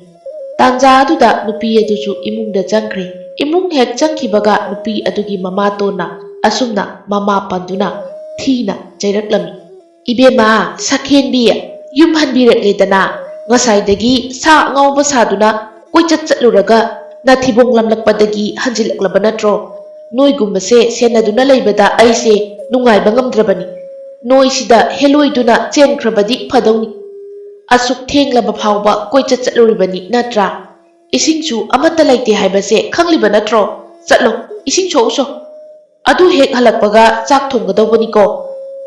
ꯇꯥꯟꯖꯥ ꯑꯗꯨꯗ ꯅꯨꯄꯤ ꯑꯗꯨꯁꯨ ꯏꯃꯨꯡꯗ ꯆꯪꯈ꯭ꯔꯦ꯫ ꯏꯃꯨꯡ ꯍꯦꯛ ꯆꯪꯈꯤꯕꯒ ꯅꯨꯄꯤ ꯑꯗꯨꯒꯤ ꯃꯃꯥꯇꯣꯟꯅ ꯑꯁꯨꯝꯅ ꯃꯃꯥ ꯄꯟꯗꯨꯅ ꯊꯤꯅ ꯆꯩꯔꯛꯂꯝꯃꯤ, "ꯏꯕꯦꯝꯃ, ꯁꯈꯦꯟꯕꯤ, ꯌꯨꯝ ꯍꯟꯕꯤꯔꯛꯂꯦꯗꯅ꯫ ꯉꯁꯥꯏꯗꯒꯤ ꯁꯥ ꯑꯉꯧꯕ ꯁꯥꯗꯨꯅ ꯀꯣꯏꯆꯠ ꯆꯠꯂꯨꯔꯒ ꯅꯊꯤꯕꯣꯡ ꯂꯝꯂꯛꯄꯗꯒꯤ ꯍꯟꯖꯤꯜꯂꯛꯂꯕ ꯅꯠꯇ꯭ꯔꯣ? ꯅꯣꯏꯒꯨꯝꯕꯁꯦ ꯁꯦꯟꯅꯗꯨꯅ ꯂꯩꯕꯗ ꯑꯩꯁꯦ ꯅꯨꯡꯉꯥꯏꯕ ꯉꯝꯗ꯭ꯔꯕꯅꯤ꯫ ꯅꯣꯏꯁꯤꯗ ꯍꯦꯂꯣꯏꯗꯨꯅ ꯆꯦꯟꯈ꯭ꯔꯕꯗꯤ ꯐꯗꯧꯅꯤ꯫ ꯑꯁꯨꯛ ꯊꯦꯡꯂꯕ ꯐꯥꯎꯕ ꯀꯣꯏꯆꯠ ꯆꯠꯂꯨꯔꯤꯕꯅꯤ ꯅꯠꯇ꯭ꯔꯥ? ꯏꯁꯤꯡꯁꯨ ꯑꯃꯠꯇ ꯂꯩꯇꯦ ꯍꯥꯏꯕꯁꯦ ꯈꯪꯂꯤꯕ ꯅꯠꯇ꯭ꯔꯣ? ꯆꯠꯂꯣ, ꯏꯁꯤꯡ ꯁꯣꯛꯎꯁꯣ꯫ ꯑꯗꯨ ꯍꯦꯛ ꯍꯜꯂꯛꯄꯒ ꯆꯥꯛ ꯊꯣꯡꯒꯗꯧꯕꯅꯤꯀꯣ꯫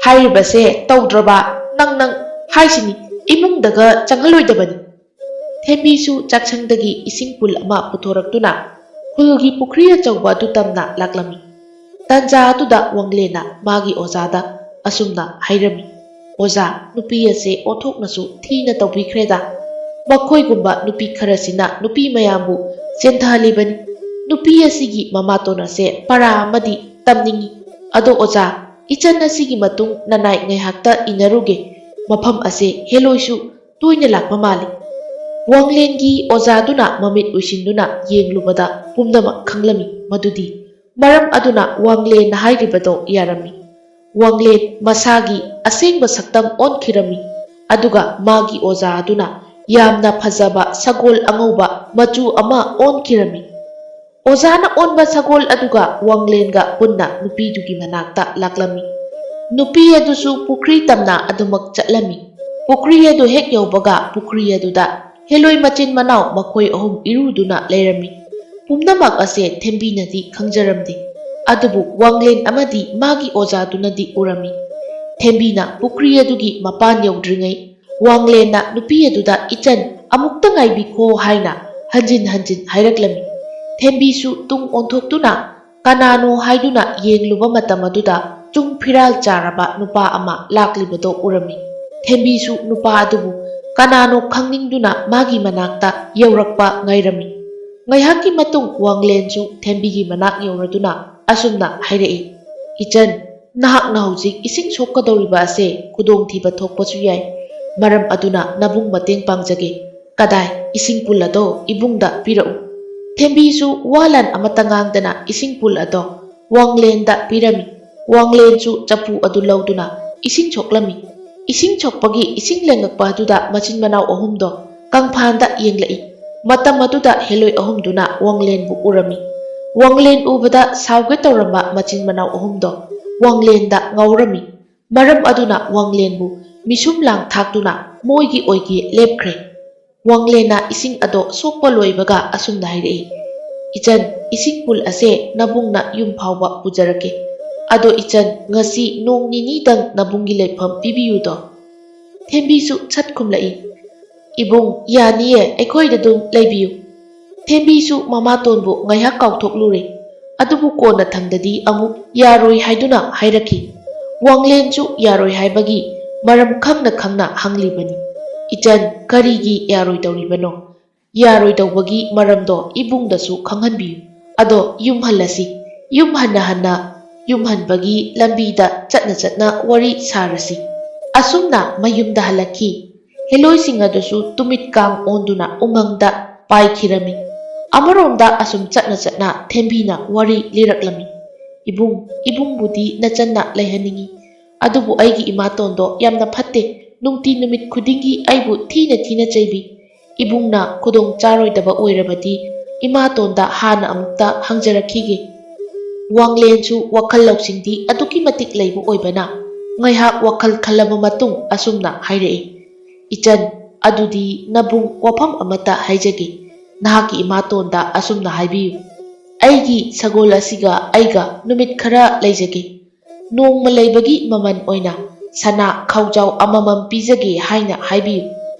ꯍꯥꯏꯔꯤꯕꯁꯦ ꯇꯧꯗ꯭ꯔꯕ ꯅꯪ, ꯅꯪ ꯍꯥꯏꯁꯤꯅꯤ, ꯏꯃꯨꯡꯗꯒ ꯆꯪꯍꯜꯂꯣꯏꯗꯕꯅꯤ꯫" ꯊꯦꯝꯕꯤꯁꯨ ꯆꯥꯛꯁꯪꯗꯒꯤ ꯏꯁꯤꯡ ꯄꯨꯜ ꯑꯃ ꯄꯨꯊꯣꯔꯛꯇꯨꯅ ꯈꯨꯜꯒꯤ ꯄꯨꯈ꯭ꯔꯤ ꯑꯆꯧꯕ ꯑꯗꯨ ꯇꯝꯅ ꯂꯥꯛꯂꯝꯃꯤ꯫ ꯇꯥꯟꯖꯥ ꯑꯗꯨꯗ ꯋꯥꯡꯂꯦꯟꯅ ꯃꯥꯒꯤ ꯑꯣꯖꯥꯗ ꯑꯁꯨꯝꯅ ꯍꯥꯏꯔꯝꯃꯤ, "ꯑꯣꯖꯥ, ꯅꯨꯄꯤ ꯑꯁꯦ ꯑꯣꯟꯊꯣꯛꯅꯁꯨ ꯊꯤꯅ ꯇꯧꯕꯤꯈ꯭ꯔꯦꯗ꯫ ꯃꯈꯣꯏꯒꯨꯝꯕ ꯅꯨꯄꯤ ꯈꯔꯁꯤꯅ ꯅꯨꯄꯤ ꯃꯌꯥꯝꯕꯨ ꯆꯦꯟꯊꯍꯜꯂꯤꯕꯅꯤ꯫ ꯅꯨꯄꯤ ꯑꯁꯤꯒꯤ ꯃꯃꯥꯇꯣꯟ ꯑꯁꯦ ꯄꯔꯥ ꯑꯃꯗꯤ ꯇꯝꯅꯤꯡꯏ꯫ ꯑꯗꯣ ꯑꯣꯖꯥ, ꯏꯆꯟ ꯑꯁꯤꯒꯤ ꯃꯇꯨꯡ ꯅꯅꯥꯏ ꯉꯥꯏꯍꯥꯛꯇ ꯏꯟꯅꯔꯨꯒꯦ꯫ ꯃꯐꯝ ꯑꯁꯦ ꯍꯦꯂꯣꯏꯁꯨ ꯇꯣꯏꯅ ꯂꯥꯛꯄ ꯃꯥꯜꯂꯤ꯫ ꯋꯥꯡꯂꯦꯟꯒꯤ ꯑꯣꯖꯥꯗꯨꯅ ꯃꯃꯤꯠ ꯎꯏꯁꯤꯟꯗꯨꯅ ꯌꯦꯡꯂꯨꯕꯗ ꯄꯨꯝꯅꯃꯛ ꯈꯪꯂꯝꯃꯤ ꯃꯗꯨꯗꯤ ꯃꯔꯝ ꯑꯗꯨꯅ ꯋꯥꯡꯂꯦꯟꯅ ꯍꯥꯏꯔꯤꯕꯗꯣ ꯌꯥꯔꯝꯃꯤ꯫ ꯋꯥꯡꯂꯦꯟ ꯃꯁꯥꯒꯤ ꯑꯁꯦꯡꯕ ꯁꯛꯇꯝ ꯑꯣꯟꯈꯤꯔꯝꯃꯤ꯫ ꯑꯗꯨꯒ ꯃꯥꯒꯤ ꯑꯣꯖꯥ ꯑꯗꯨꯅ ꯌꯥꯝꯅ ꯐꯖꯕ ꯁꯒꯣꯜ ꯑꯉꯧꯕ ꯃꯆꯨ ꯑꯃ ꯑꯣꯟꯈꯤꯔꯝꯃꯤ꯫ ꯑꯣꯖꯥꯅ ꯑꯣꯟꯕ ꯁꯒꯣꯜ ꯑꯗꯨꯒ ꯋꯥꯡꯂꯦꯟꯒ ꯄꯨꯟꯅ ꯅꯨꯄꯤꯗꯨꯒꯤ ꯃꯅꯥꯛꯇ ꯂꯥꯛꯂꯝꯃꯤ꯫ ꯅꯨꯄꯤ ꯑꯗꯨꯁꯨ ꯄꯨꯈ꯭ꯔꯤ ꯇꯝꯅ ꯑꯗꯨꯃꯛ ꯆꯠꯂꯝꯃꯤ꯫ ꯄꯨꯈ꯭ꯔꯤ ꯑꯗꯨ ꯍꯦꯛ ꯌꯧꯕꯒ ꯄꯨꯈ꯭ꯔꯤ ꯑꯗꯨꯗ ꯍꯦꯂꯣꯏ ꯃꯆꯤꯟ ꯃꯅꯥꯎ ꯃꯈꯣꯏ ꯑꯍꯨꯝ ꯏꯔꯨꯗꯨꯅ ꯂꯩꯔꯝꯃꯤ꯫ ꯄꯨꯝꯅꯃꯛ ꯑꯁꯦ ꯊꯦꯝꯕꯤꯅꯗꯤ ꯈꯪꯖꯔꯝꯗꯦ꯫ ꯑꯗꯨꯕꯨ ꯋꯥꯡꯂꯦꯟ ꯑꯃꯗꯤ ꯃꯥꯒꯤ ꯑꯣꯖꯥꯗꯨꯅꯗꯤ ꯎꯔꯝꯃꯤ꯫ ꯊꯦꯝꯕꯤꯅ ꯄꯨꯈ꯭ꯔꯤ ꯑꯗꯨꯒꯤ ꯃꯄꯥꯟ ꯌꯧꯗ꯭ꯔꯤꯉꯩ ꯋꯥꯡꯂꯦꯟꯅ ꯅꯨꯄꯤ ꯑꯗꯨꯗ "ꯏꯆꯟ, ꯑꯃꯨꯛꯇ ꯉꯥꯏꯕꯤꯈꯣ" ꯍꯥꯏꯅ ꯍꯟꯖꯤꯟ ꯍꯟꯖꯤꯟ ꯍꯥꯏꯔꯛꯂꯝꯃꯤ꯫ ꯊꯦꯝꯕꯤꯁꯨ ꯇꯨꯡ ꯑꯣꯟꯊꯣꯛꯇꯨꯅ ꯀꯅꯥꯅꯣ ꯍꯥꯏꯗꯨꯅ ꯌꯦꯡꯂꯨꯕ ꯃꯇꯝ ꯑꯗꯨꯗ ꯆꯨꯡ ꯐꯤꯔꯥꯜ ꯆꯥꯔꯕ ꯅꯨꯄꯥ ꯑꯃ ꯂꯥꯛꯂꯤꯕꯗꯣ ꯎꯔꯝꯃꯤ꯫ ꯊꯦꯝꯕꯤꯁꯨ ꯅꯨꯄꯥ ꯑꯗꯨꯕꯨ ꯀꯅꯥꯅꯣ ꯈꯪꯅꯤꯡꯗꯨꯅ ꯃꯥꯒꯤ ꯃꯅꯥꯛꯇ ꯌꯧꯔꯛꯄ ꯉꯥꯏꯔꯝꯃꯤ꯫ ꯉꯥꯏꯍꯥꯛꯀꯤ ꯃꯇꯨꯡ ꯋꯥꯡꯂꯦꯟꯁꯨ ꯊꯦꯝꯕꯤꯒꯤ ꯃꯅꯥꯛ ꯌꯧꯔꯗꯨꯅ ꯑꯁꯨꯝꯅ ꯍꯥꯏꯔꯛꯏ, "ꯏꯆꯟ, ꯅꯍꯥꯛꯅ ꯍꯧꯖꯤꯛ ꯏꯁꯤꯡ ꯁꯣꯛꯀꯗꯧꯔꯤꯕ ꯑꯁꯦ ꯈꯨꯗꯣꯡꯊꯤꯕ ꯊꯣꯛꯄꯁꯨ ꯌꯥꯏ꯫ ꯃꯔꯝ ꯑꯗꯨꯅ ꯅꯕꯨꯡ ꯃꯇꯦꯡ ꯄꯥꯡꯖꯒꯦ꯫ ꯀꯗꯥꯏ, ꯏꯁꯤꯡ ꯄꯨꯜ ꯑꯗꯣ ꯏꯕꯨꯡꯗ ꯄꯤꯔꯛꯎ꯫" ꯊꯦꯝꯕꯤꯁꯨ ꯋꯥ ꯂꯥꯟ ꯑꯃꯠꯇ ꯉꯥꯡꯗꯅ ꯏꯁꯤꯡ ꯄꯨꯜ ꯑꯗꯣ ꯋꯥꯡꯂꯦꯟꯗ ꯄꯤꯔꯝꯃꯤ꯫ ꯋꯥꯡꯂꯦꯟꯁꯨ ꯆꯐꯨ ꯑꯗꯨ ꯂꯧꯗꯨꯅ ꯏꯁꯤꯡ ꯁꯣꯛꯂꯝꯃꯤ꯫ ꯏꯁꯤꯡ ꯁꯣꯛꯄꯒꯤ ꯏꯁꯤꯡ ꯂꯦꯡꯉꯛꯄ ꯑꯗꯨꯗ ꯃꯆꯤꯟ ꯃꯅꯥꯎ ꯑꯍꯨꯝꯗꯣ ꯀꯪꯐꯥꯟꯗ ꯌꯦꯡꯂꯛꯏ꯫ ꯃꯇꯝ ꯑꯗꯨꯗ ꯍꯦꯂꯣꯏ ꯑꯍꯨꯝꯗꯨꯅ ꯋꯥꯡꯂꯦꯟꯕꯨ ꯎꯔꯝꯃꯤ꯫ ꯋꯥꯡꯂꯦꯟ ꯎꯕꯗ ꯁꯥꯎꯒꯦ ꯇꯧꯔꯝꯕ ꯃꯆꯤꯟ ꯃꯅꯥꯎ ꯑꯍꯨꯝꯗꯣ ꯋꯥꯡꯂꯦꯟꯗ ꯉꯥꯎꯔꯝꯃꯤ꯫ ꯃꯔꯝ ꯑꯗꯨꯅ ꯋꯥꯡꯂꯦꯟꯕꯨ ꯃꯤꯁꯨꯝ ꯂꯥꯡ ꯊꯥꯛꯇꯨꯅ ꯃꯣꯏꯒꯤ ꯑꯣꯏꯒꯦ ꯂꯦꯞꯈ꯭ꯔꯦ꯫ ꯋꯥꯡꯂꯦꯟꯅ ꯏꯁꯤꯡ ꯑꯗꯣ ꯁꯣꯛꯄ ꯂꯣꯏꯕꯒ ꯑꯁꯨꯝꯅ ꯍꯥꯏꯔꯛꯏ, "ꯏꯆꯟ, ꯏꯁꯤꯡ ꯄꯨꯜ ꯑꯁꯦ ꯅꯕꯨꯡꯅ ꯌꯨꯝ ꯐꯥꯎꯕ ꯄꯨꯖꯔꯛꯀꯦ꯫ ꯑꯗꯣ ꯏꯆꯟ, ꯉꯁꯤ ꯅꯣꯡ ꯅꯤꯅꯤꯗꯪ ꯅꯕꯨꯡꯒꯤ ꯂꯩꯐꯝ ꯄꯤꯕꯤꯌꯨꯗꯣ?" ꯊꯦꯝꯕꯤꯁꯨ ꯁꯠ ꯈꯨꯝꯂꯛꯏ, "ꯏꯕꯨꯡ, ꯌꯥꯅꯤꯌꯦ, ꯑꯩꯈꯣꯏꯗ ꯑꯗꯨꯝ ꯂꯩꯕꯤꯌꯨ꯫" ꯊꯦꯝꯕꯤꯁꯨ ꯃꯃꯥꯇꯣꯟꯕꯨ ꯉꯥꯏꯍꯥꯛ ꯀꯥꯎꯊꯣꯛꯂꯨꯔꯦ꯫ ꯑꯗꯨꯕꯨ ꯀꯣꯟꯅꯊꯪꯗꯗꯤ ꯑꯃꯨꯛ ꯌꯥꯔꯣꯏ ꯍꯥꯏꯗꯨꯅ ꯍꯥꯏꯔꯛꯈꯤ꯫ ꯋꯥꯡꯂꯦꯟꯁꯨ ꯌꯥꯔꯣꯏ ꯍꯥꯏꯕꯒꯤ ꯃꯔꯝ ꯈꯪꯅ ꯈꯪꯅ ꯍꯪꯂꯤꯕꯅꯤ, "ꯏꯆꯟ, ꯀꯔꯤꯒꯤ ꯌꯥꯔꯣꯏꯗꯧꯔꯤꯕꯅꯣ? ꯌꯥꯔꯣꯏꯗꯧꯕꯒꯤ ꯃꯔꯝꯗꯣ ꯏꯕꯨꯡꯗꯁꯨ ꯈꯪꯍꯟꯕꯤꯌꯨ꯫" ꯑꯗꯣ ꯌꯨꯝ ꯍꯜꯂꯁꯤ꯫ ꯌꯨꯝ ꯍꯟꯅ ꯍꯟꯅ ꯌꯨꯝ ꯍꯟꯕꯒꯤ ꯂꯝꯕꯤꯗ ꯆꯠꯅ ꯆꯠꯅ ꯋꯥꯔꯤ ꯁꯥꯔꯁꯤ꯫ ꯑꯁꯨꯝꯅ ꯃꯌꯨꯝꯗ ꯍꯜꯂꯛꯈꯤ꯫ ꯍꯦꯂꯣꯏꯁꯤꯡ ꯑꯗꯨꯁꯨ ꯇꯨꯃꯤꯠ ꯀꯥꯡ ꯑꯣꯟꯗꯨꯅ ꯎꯃꯪꯗ ꯄꯥꯏꯈꯤꯔꯝꯃꯤ꯫ ꯑꯃꯔꯣꯝꯗ ꯑꯁꯨꯝ ꯆꯠꯅ ꯆꯠꯅ ꯊꯦꯝꯕꯤꯅ ꯋꯥꯔꯤ ꯂꯤꯔꯛꯂꯝꯃꯤ꯫ "ꯏꯕꯨꯡ, ꯏꯕꯨꯡꯕꯨꯗꯤ ꯅꯆꯟꯅ ꯂꯩꯍꯟꯅꯤꯡꯏ꯫ ꯑꯗꯨꯕꯨ ꯑꯩꯒꯤ ꯏꯃꯥꯇꯣꯟꯗꯣ ꯌꯥꯝꯅ ꯐꯠꯇꯦ꯫ ꯅꯨꯡꯇꯤ ꯅꯨꯃꯤꯠ ꯈꯨꯗꯤꯡꯒꯤ ꯑꯩꯕꯨ ꯊꯤꯅ ꯊꯤꯅ ꯆꯩꯕꯤ꯫ ꯏꯕꯨꯡꯅ ꯈꯨꯗꯣꯡ ꯆꯥꯔꯣꯏꯗꯕ ꯑꯣꯏꯔꯕꯗꯤ ꯏꯃꯥꯇꯣꯟꯗ ꯍꯥꯟꯅ ꯑꯃꯨꯛꯇ ꯍꯪꯖꯔꯛꯈꯤꯒꯦ꯫" ꯋꯥꯡꯂꯦꯟꯁꯨ ꯋꯥꯈꯜ ꯂꯧꯁꯤꯡꯗꯤ ꯑꯗꯨꯛꯀꯤ ꯃꯇꯤꯛ ꯂꯩꯕ ꯑꯣꯏꯕꯅ ꯉꯥꯏꯍꯥꯛ ꯋꯥꯈꯜ ꯈꯜꯂꯕ ꯃꯇꯨꯡ ꯑꯁꯨꯝꯅ ꯍꯥꯏꯔꯛꯏ꯫ "ꯏꯆꯟ, ꯑꯗꯨꯗꯤ ꯅꯕꯨꯡ ꯋꯥꯐꯝ ꯑꯃꯠꯇ ꯍꯥꯏꯖꯒꯦ꯫ ꯅꯍꯥꯛꯀꯤ ꯏꯃꯥꯇꯣꯟꯗ ꯑꯁꯨꯝꯅ ꯍꯥꯏꯕꯤꯌꯨ, 'ꯑꯩꯒꯤ ꯁꯒꯣꯜ ꯑꯁꯤꯒ ꯑꯩꯒ ꯅꯨꯃꯤꯠ ꯈꯔ ꯂꯩꯖꯒꯦ꯫ ꯅꯣꯡꯃ ꯂꯩꯕꯒꯤ ꯃꯃꯜ ꯑꯣꯏꯅ ꯁꯅꯥ ꯈꯥꯎꯖꯥꯎ ꯑꯃꯃꯝ ꯄꯤꯖꯒꯦ' ꯍꯥꯏꯅ ꯍꯥꯏꯕꯤꯌꯨ꯫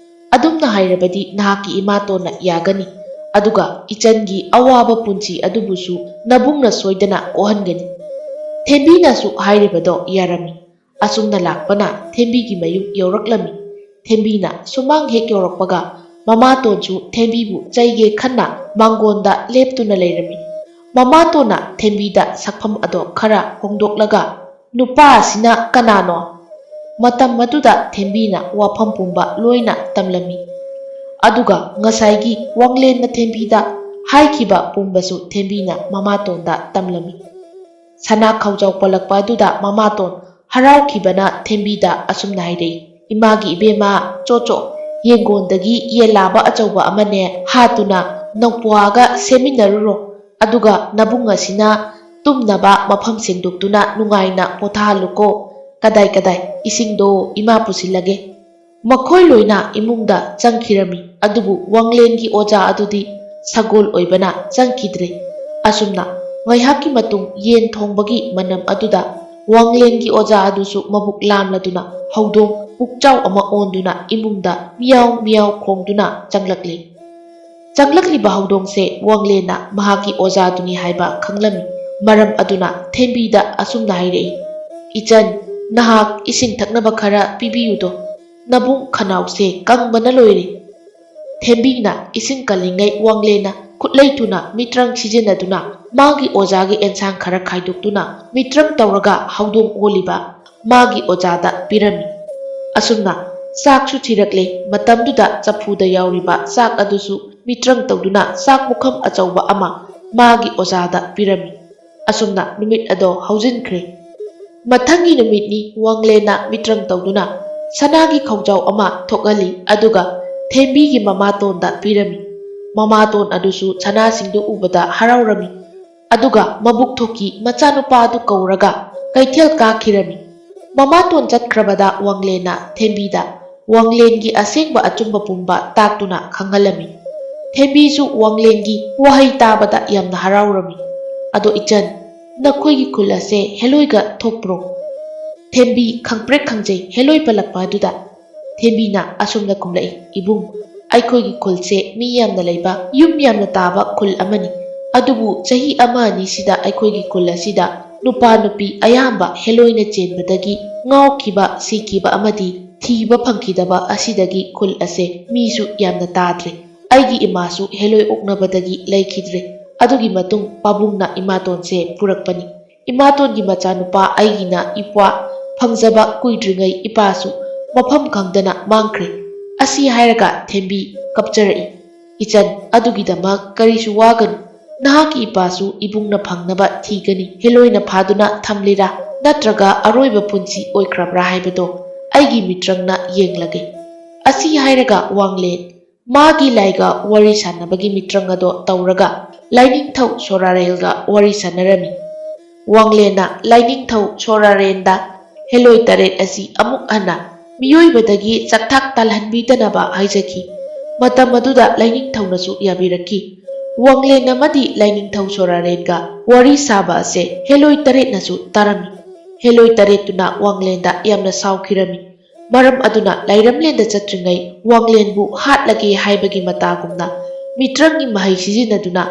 ꯑꯗꯨꯝꯅ ꯍꯥꯏꯔꯕꯗꯤ ꯅꯍꯥꯛꯀꯤ ꯏꯃꯥꯇꯣꯟꯅ ꯌꯥꯒꯅꯤ꯫ ꯑꯗꯨꯒ ꯏꯆꯟꯒꯤ ꯑꯋꯥꯕ ꯄꯨꯟꯁꯤ ꯑꯗꯨꯕꯨꯁꯨ ꯅꯕꯨꯡꯅ ꯁꯣꯏꯗꯅ ꯀꯣꯛꯍꯟꯒꯅꯤ꯫" ꯊꯦꯝꯕꯤꯅꯁꯨ ꯍꯥꯏꯔꯤꯕꯗꯣ ꯌꯥꯔꯝꯃꯤ꯫ ꯑꯁꯨꯝꯅ ꯂꯥꯛꯄꯅ ꯊꯦꯝꯕꯤꯒꯤ ꯃꯌꯨꯝ ꯌꯧꯔꯛꯂꯝꯃꯤ꯫ ꯊꯦꯝꯕꯤꯅ ꯁꯨꯃꯥꯡ ꯍꯦꯛ ꯌꯧꯔꯛꯄꯒ ꯃꯃꯥꯇꯣꯟꯁꯨ ꯊꯦꯝꯕꯤꯕꯨ ꯆꯩꯒꯦ ꯈꯟꯅ ꯃꯥꯡꯒꯣꯟꯗ ꯂꯦꯞꯇꯨꯅ ꯂꯩꯔꯝꯃꯤ꯫ ꯃꯃꯥꯇꯣꯟꯅ ꯊꯦꯝꯕꯤꯗ ꯁꯛꯐꯝ ꯑꯗꯣ ꯈꯔ ꯍꯣꯡꯗꯣꯛꯂꯒ, "ꯅꯨꯄꯥ ꯑꯁꯤꯅ ꯀꯅꯥꯅꯣ?" ꯃꯇꯝ ꯑꯗꯨꯗ ꯊꯦꯝꯕꯤꯅ ꯋꯥꯐꯝ ꯄꯨꯝꯕ ꯂꯣꯏꯅ ꯇꯝꯂꯝꯃꯤ꯫ ꯑꯗꯨꯒ ꯉꯁꯥꯏꯒꯤ ꯋꯥꯡꯂꯦꯟꯅ ꯊꯦꯝꯕꯤꯗ ꯍꯥꯏꯈꯤꯕ ꯄꯨꯝꯕꯁꯨ ꯊꯦꯝꯕꯤꯅ ꯃꯃꯥꯇꯣꯟꯗ ꯇꯝꯂꯝꯃꯤ꯫ ꯁꯅꯥ ꯈꯥꯎꯖꯥꯎ ꯄꯜꯂꯛꯄ ꯑꯗꯨꯗ ꯃꯃꯥꯇꯣꯟ ꯍꯔꯥꯎꯈꯤꯕꯅ ꯊꯦꯝꯕꯤꯗ ꯑꯁꯨꯝꯅ ꯍꯥꯏꯔꯛꯏ, "ꯏꯃꯥꯒꯤ ꯏꯕꯦꯝꯃ, ꯆꯣ ꯆꯣ, ꯌꯦꯡꯒꯣꯟꯗꯒꯤ ꯌꯦꯟ ꯂꯥꯕ ꯑꯆꯧꯕ ꯑꯃꯅꯦ ꯍꯥꯠꯇꯨꯅ ꯅꯧꯄ꯭ꯋꯥꯒ ꯁꯦꯝꯃꯤꯟꯅꯔꯨꯔꯣ꯫ ꯑꯗꯨꯒ ꯅꯕꯨꯡ ꯑꯁꯤꯅ ꯇꯨꯝꯅꯕ ꯃꯐꯝ ꯁꯦꯡꯗꯣꯛꯇꯨꯅ ꯅꯨꯡꯉꯥꯏꯅ ꯄꯣꯊꯥꯍꯜꯂꯨꯀꯣ꯫ ꯀꯗꯥꯏ ꯀꯗꯥꯏ, ꯏꯁꯤꯡꯗꯣ ꯏꯃꯥ ꯄꯨꯁꯤꯜꯂꯒꯦ꯫" ꯃꯈꯣꯏ ꯂꯣꯏꯅ ꯏꯃꯨꯡꯗ ꯆꯪꯈꯤꯔꯝꯃꯤ꯫ ꯑꯗꯨꯕꯨ ꯋꯥꯡꯂꯦꯟꯒꯤ ꯑꯣꯖꯥ ꯑꯗꯨꯗꯤ ꯁꯒꯣꯜ ꯑꯣꯏꯕꯅ ꯆꯪꯈꯤꯗ꯭ꯔꯦ꯫ ꯑꯁꯨꯝꯅ ꯉꯥꯏꯍꯥꯛꯀꯤ ꯃꯇꯨꯡ ꯌꯦꯟ ꯊꯣꯡꯕꯒꯤ ꯃꯅꯝ ꯑꯗꯨꯗ ꯋꯥꯡꯂꯦꯟꯒꯤ ꯑꯣꯖꯥ ꯑꯗꯨꯁꯨ ꯃꯕꯨꯛ ꯂꯥꯝꯂꯗꯨꯅ ꯍꯧꯗꯣꯡ ꯄꯨꯛꯆꯥꯎ ꯑꯃ ꯑꯣꯟꯗꯨꯅ ꯏꯃꯨꯡꯗ ꯃꯤꯌꯥꯎ ꯃꯤꯌꯥꯎ ꯈꯣꯡꯗꯨꯅ ꯆꯪꯂꯛꯂꯦ꯫ ꯆꯪꯂꯛꯂꯤꯕ ꯍꯧꯗꯣꯡꯁꯦ ꯋꯥꯡꯂꯦꯟꯅ ꯃꯍꯥꯛꯀꯤ ꯑꯣꯖꯥꯗꯨꯅꯤ ꯍꯥꯏꯕ ꯈꯪꯂꯝꯃꯤ꯫ ꯃꯔꯝ ꯑꯗꯨꯅ ꯊꯦꯝꯕꯤꯗ ꯑꯁꯨꯝꯅ ꯍꯥꯏꯔꯛꯏ, "ꯏꯆꯟ, ꯅꯍꯥꯛ ꯏꯁꯤꯡ ꯊꯛꯅꯕ ꯈꯔ ꯄꯤꯕꯤꯌꯨꯗꯣ꯫ ꯅꯕꯨꯡ ꯈꯅꯥꯎꯁꯦ ꯀꯪꯕꯅ ꯂꯣꯏꯔꯦ꯫" ꯊꯦꯝꯕꯤꯅ ꯏꯁꯤꯡ ꯀꯜꯂꯤꯉꯩ ꯋꯥꯡꯂꯦꯟꯅ ꯈꯨꯠꯂꯩ ꯊꯨꯅ ꯃꯤꯇ꯭ꯔꯪ ꯁꯤꯖꯤꯟꯅꯗꯨꯅ ꯃꯥꯒꯤ ꯑꯣꯖꯥꯒꯤ ꯑꯦꯟꯁꯥꯡ ꯈꯔ ꯈꯥꯏꯗꯣꯛꯇꯨꯅ ꯃꯤꯇ꯭ꯔꯪ ꯇꯧꯔꯒ ꯍꯧꯗꯣꯡ ꯑꯣꯜꯂꯤꯕ ꯃꯥꯒꯤ ꯑꯣꯖꯥꯗ ꯄꯤꯔꯝꯃꯤ꯫ ꯑꯁꯨꯝꯅ ꯆꯥꯛꯁꯨ ꯊꯤꯔꯛꯂꯦ꯫ ꯃꯇꯝꯗꯨꯗ ꯆꯐꯨꯗ ꯌꯥꯎꯔꯤꯕ ꯆꯥꯛ ꯑꯗꯨꯁꯨ ꯃꯤꯇ꯭ꯔꯪ ꯇꯧꯗꯨꯅ ꯆꯥꯛ ꯄꯨꯈꯝ ꯑꯆꯧꯕ ꯑꯃ ꯃꯥꯒꯤ ꯑꯣꯖꯥꯗ ꯄꯤꯔꯝꯃꯤ꯫ ꯑꯁꯨꯝꯅ ꯅꯨꯃꯤꯠ ꯑꯗꯣ ꯍꯧꯖꯤꯟꯈ꯭ꯔꯦ꯫ ꯃꯊꯪꯒꯤ ꯅꯨꯃꯤꯠꯅꯤ ꯋꯥꯡꯂꯦꯟꯅ ꯃꯤꯇ꯭ꯔꯪ ꯇꯧꯗꯨꯅ ꯁꯅꯥꯒꯤ ꯈꯧꯖꯥꯎ ꯑꯃ ꯊꯣꯛꯍꯜꯂꯤ, ꯑꯗꯨꯒ ꯊꯦꯝꯕꯤꯒꯤ ꯃꯃꯥꯇꯣꯟꯗ ꯄꯤꯔꯝꯃꯤ꯫ ꯃꯃꯥꯇꯣꯟ ꯑꯗꯨꯁꯨ ꯁꯅꯥꯁꯤꯡꯗꯨ ꯎꯕꯗ ꯍꯔꯥꯎꯔꯝꯃꯤ, ꯑꯗꯨꯒ ꯃꯕꯨꯛ ꯊꯣꯛꯀꯤ ꯃꯆꯥꯅꯨꯄꯥ ꯑꯗꯨ ꯀꯧꯔꯒ ꯀꯩꯊꯦꯜ ꯀꯥꯈꯤꯔꯝꯃꯤ꯫ ꯃꯃꯥꯇꯣꯟ ꯆꯠꯈ꯭ꯔꯕꯗ ꯋꯥꯡꯂꯦꯟꯅ ꯊꯦꯝꯕꯤꯗ ꯋꯥꯡꯂꯦꯟꯒꯤ ꯑꯁꯦꯡꯕ ꯑꯆꯨꯝꯕ ꯄꯨꯝꯕ ꯇꯥꯛꯇꯨꯅ ꯈꯪꯍꯜꯂꯝꯃꯤ꯫ ꯊꯦꯝꯕꯤꯁꯨ ꯋꯥꯡꯂꯦꯟꯒꯤ ꯋꯥꯍꯩ ꯇꯥꯕꯗ ꯌꯥꯝꯅ ꯍꯔꯥꯎꯔꯝꯃꯤ꯫ "ꯑꯗꯣ ꯏꯆꯟ, ꯅꯈꯣꯏꯒꯤ ꯈꯨꯜ ꯑꯁꯦ ꯍꯦꯂꯣꯏꯒ ꯊꯣꯛꯄ꯭ꯔꯣ?" ꯊꯦꯝꯕꯤ ꯈꯪꯄ꯭ꯔꯦꯛ ꯈꯪꯖꯩ ꯍꯦꯂꯣꯏ ꯄꯜꯂꯛꯄ ꯑꯗꯨꯗ꯫ ꯊꯦꯝꯕꯤꯅ ꯑꯁꯨꯝꯅ ꯈꯨꯝꯂꯛꯏ, "ꯏꯕꯨꯡ, ꯑꯩꯈꯣꯏꯒꯤ ꯈꯨꯜꯁꯦ ꯃꯤ ꯌꯥꯝꯅ ꯂꯩꯕ, ꯌꯨꯝ ꯌꯥꯝꯅ ꯇꯥꯕ ꯈꯨꯜ ꯑꯃꯅꯤ꯫ ꯑꯗꯨꯕꯨ ꯆꯍꯤ ꯑꯃ ꯑꯅꯤꯁꯤꯗ ꯑꯩꯈꯣꯏꯒꯤ ꯈꯨꯜ ꯑꯁꯤꯗ ꯅꯨꯄꯥ ꯅꯨꯄꯤ ꯑꯌꯥꯝꯕ ꯍꯦꯂꯣꯏꯅ ꯆꯦꯟꯕꯗꯒꯤ ꯉꯥꯎꯈꯤꯕ, ꯁꯤꯈꯤꯕ ꯑꯃꯗꯤ ꯊꯤꯕ ꯐꯪꯈꯤꯗꯕ ꯑꯁꯤꯗꯒꯤ ꯈꯨꯜ ꯑꯁꯦ ꯃꯤꯁꯨ ꯌꯥꯝꯅ ꯇꯥꯗ꯭ꯔꯦ꯫ ꯑꯩꯒꯤ ꯏꯃꯥꯁꯨ ꯍꯦꯂꯣꯏ ꯑꯣꯛꯅꯕꯗꯒꯤ ꯂꯩꯈꯤꯗ꯭ꯔꯦ꯫ ꯑꯗꯨꯒꯤ ꯃꯇꯨꯡ ꯄꯥꯕꯨꯡꯅ ꯏꯃꯥꯇꯣꯟꯁꯦ ꯄꯨꯔꯛꯄꯅꯤ꯫ ꯏꯃꯥꯇꯣꯟꯒꯤ ꯃꯆꯥꯅꯨꯄꯥ ꯑꯩꯒꯤꯅ ꯏꯄ꯭ꯋꯥ ꯐꯪꯖꯕ ꯀꯨꯏꯗ꯭ꯔꯤꯉꯩ ꯏꯄꯥꯁꯨ ꯃꯐꯝ ꯈꯪꯗꯅ ꯃꯥꯡꯈ꯭ꯔꯦ꯫" ꯑꯁꯤ ꯍꯥꯏꯔꯒ ꯊꯦꯝꯕꯤ ꯀꯞꯆꯔꯛꯏ꯫ "ꯏꯆꯟ, ꯑꯗꯨꯒꯤꯗꯃꯛ ꯀꯔꯤꯁꯨ ꯋꯥꯒꯅꯨ꯫ ꯅꯍꯥꯛꯀꯤ ꯏꯄꯥꯁꯨ ꯏꯕꯨꯡꯅ ꯐꯪꯅꯕ ꯊꯤꯒꯅꯤ꯫ ꯍꯦꯂꯣꯏꯅ ꯐꯥꯗꯨꯅ ꯊꯝꯂꯤꯔꯥ ꯅꯠꯇ꯭ꯔꯒ ꯑꯔꯣꯏꯕ ꯄꯨꯟꯁꯤ ꯑꯣꯏꯈ꯭ꯔꯕ꯭ꯔꯥ ꯍꯥꯏꯕꯗꯣ ꯑꯩꯒꯤ ꯃꯤꯇ꯭ꯔꯪꯅ ꯌꯦꯡꯂꯒꯦ꯫" ꯑꯁꯤ ꯍꯥꯏꯔꯒ ꯋꯥꯡꯂꯦꯟ ꯃꯥꯒꯤ ꯂꯥꯏꯒ ꯋꯥꯔꯤ ꯁꯥꯟꯅꯕꯒꯤ ꯃꯤꯇ꯭ꯔꯪ ꯑꯗꯣ ꯇꯧꯔꯒ ꯂꯥꯏꯅꯤꯡꯊꯧ ꯁꯣꯔꯥꯔꯦꯜꯒ ꯋꯥꯔꯤ ꯁꯥꯟꯅꯔꯝꯃꯤ꯫ ꯋꯥꯡꯂꯦꯟꯅ ꯂꯥꯏꯅꯤꯡꯊꯧ ꯁꯣꯔꯥꯔꯦꯟꯗ ꯍꯦꯂꯣꯏ ꯇꯔꯦꯠ ꯑꯁꯤ ꯑꯃꯨꯛ ꯍꯟꯅ ꯃꯤꯑꯣꯏꯕꯗꯒꯤ ꯆꯥꯛꯊꯥꯛ ꯇꯥꯜꯍꯟꯕꯤꯗꯅꯕ ꯍꯥꯏꯖꯈꯤ꯫ ꯃꯇꯝ ꯑꯗꯨꯗ ꯂꯥꯏꯅꯤꯡꯊꯧꯅꯁꯨ ꯌꯥꯕꯤꯔꯛꯈꯤ꯫ ꯋꯥꯡꯂꯦꯟ ꯑꯃꯗꯤ ꯂꯥꯏꯅꯤꯡꯊꯧ ꯁꯣꯔꯥꯔꯦꯟꯒ ꯋꯥꯔꯤ ꯁꯥꯕ ꯑꯁꯦ ꯍꯦꯂꯣꯏ ꯇꯔꯦꯠꯅꯁꯨ ꯇꯥꯔꯝꯃꯤ꯫ ꯍꯦꯂꯣꯏ ꯇꯔꯦꯠꯇꯨꯅ ꯋꯥꯡꯂꯦꯟꯗ ꯌꯥꯝꯅ ꯁꯥꯎꯈꯤꯔꯝꯃꯤ꯫ ꯃꯔꯝ ꯑꯗꯨꯅ ꯂꯥꯏꯔꯝꯂꯦꯟꯗ ꯆꯠꯇ꯭ꯔꯤꯉꯩ ꯋꯥꯡꯂꯦꯟꯕꯨ ꯍꯥꯠꯂꯒꯦ ꯍꯥꯏꯕꯒꯤ ꯃꯇꯥꯒꯨꯝꯅ ꯃꯤꯇ꯭ꯔꯪꯒꯤ ꯃꯍꯩ ꯁꯤꯖꯤꯟꯅꯗꯨꯅ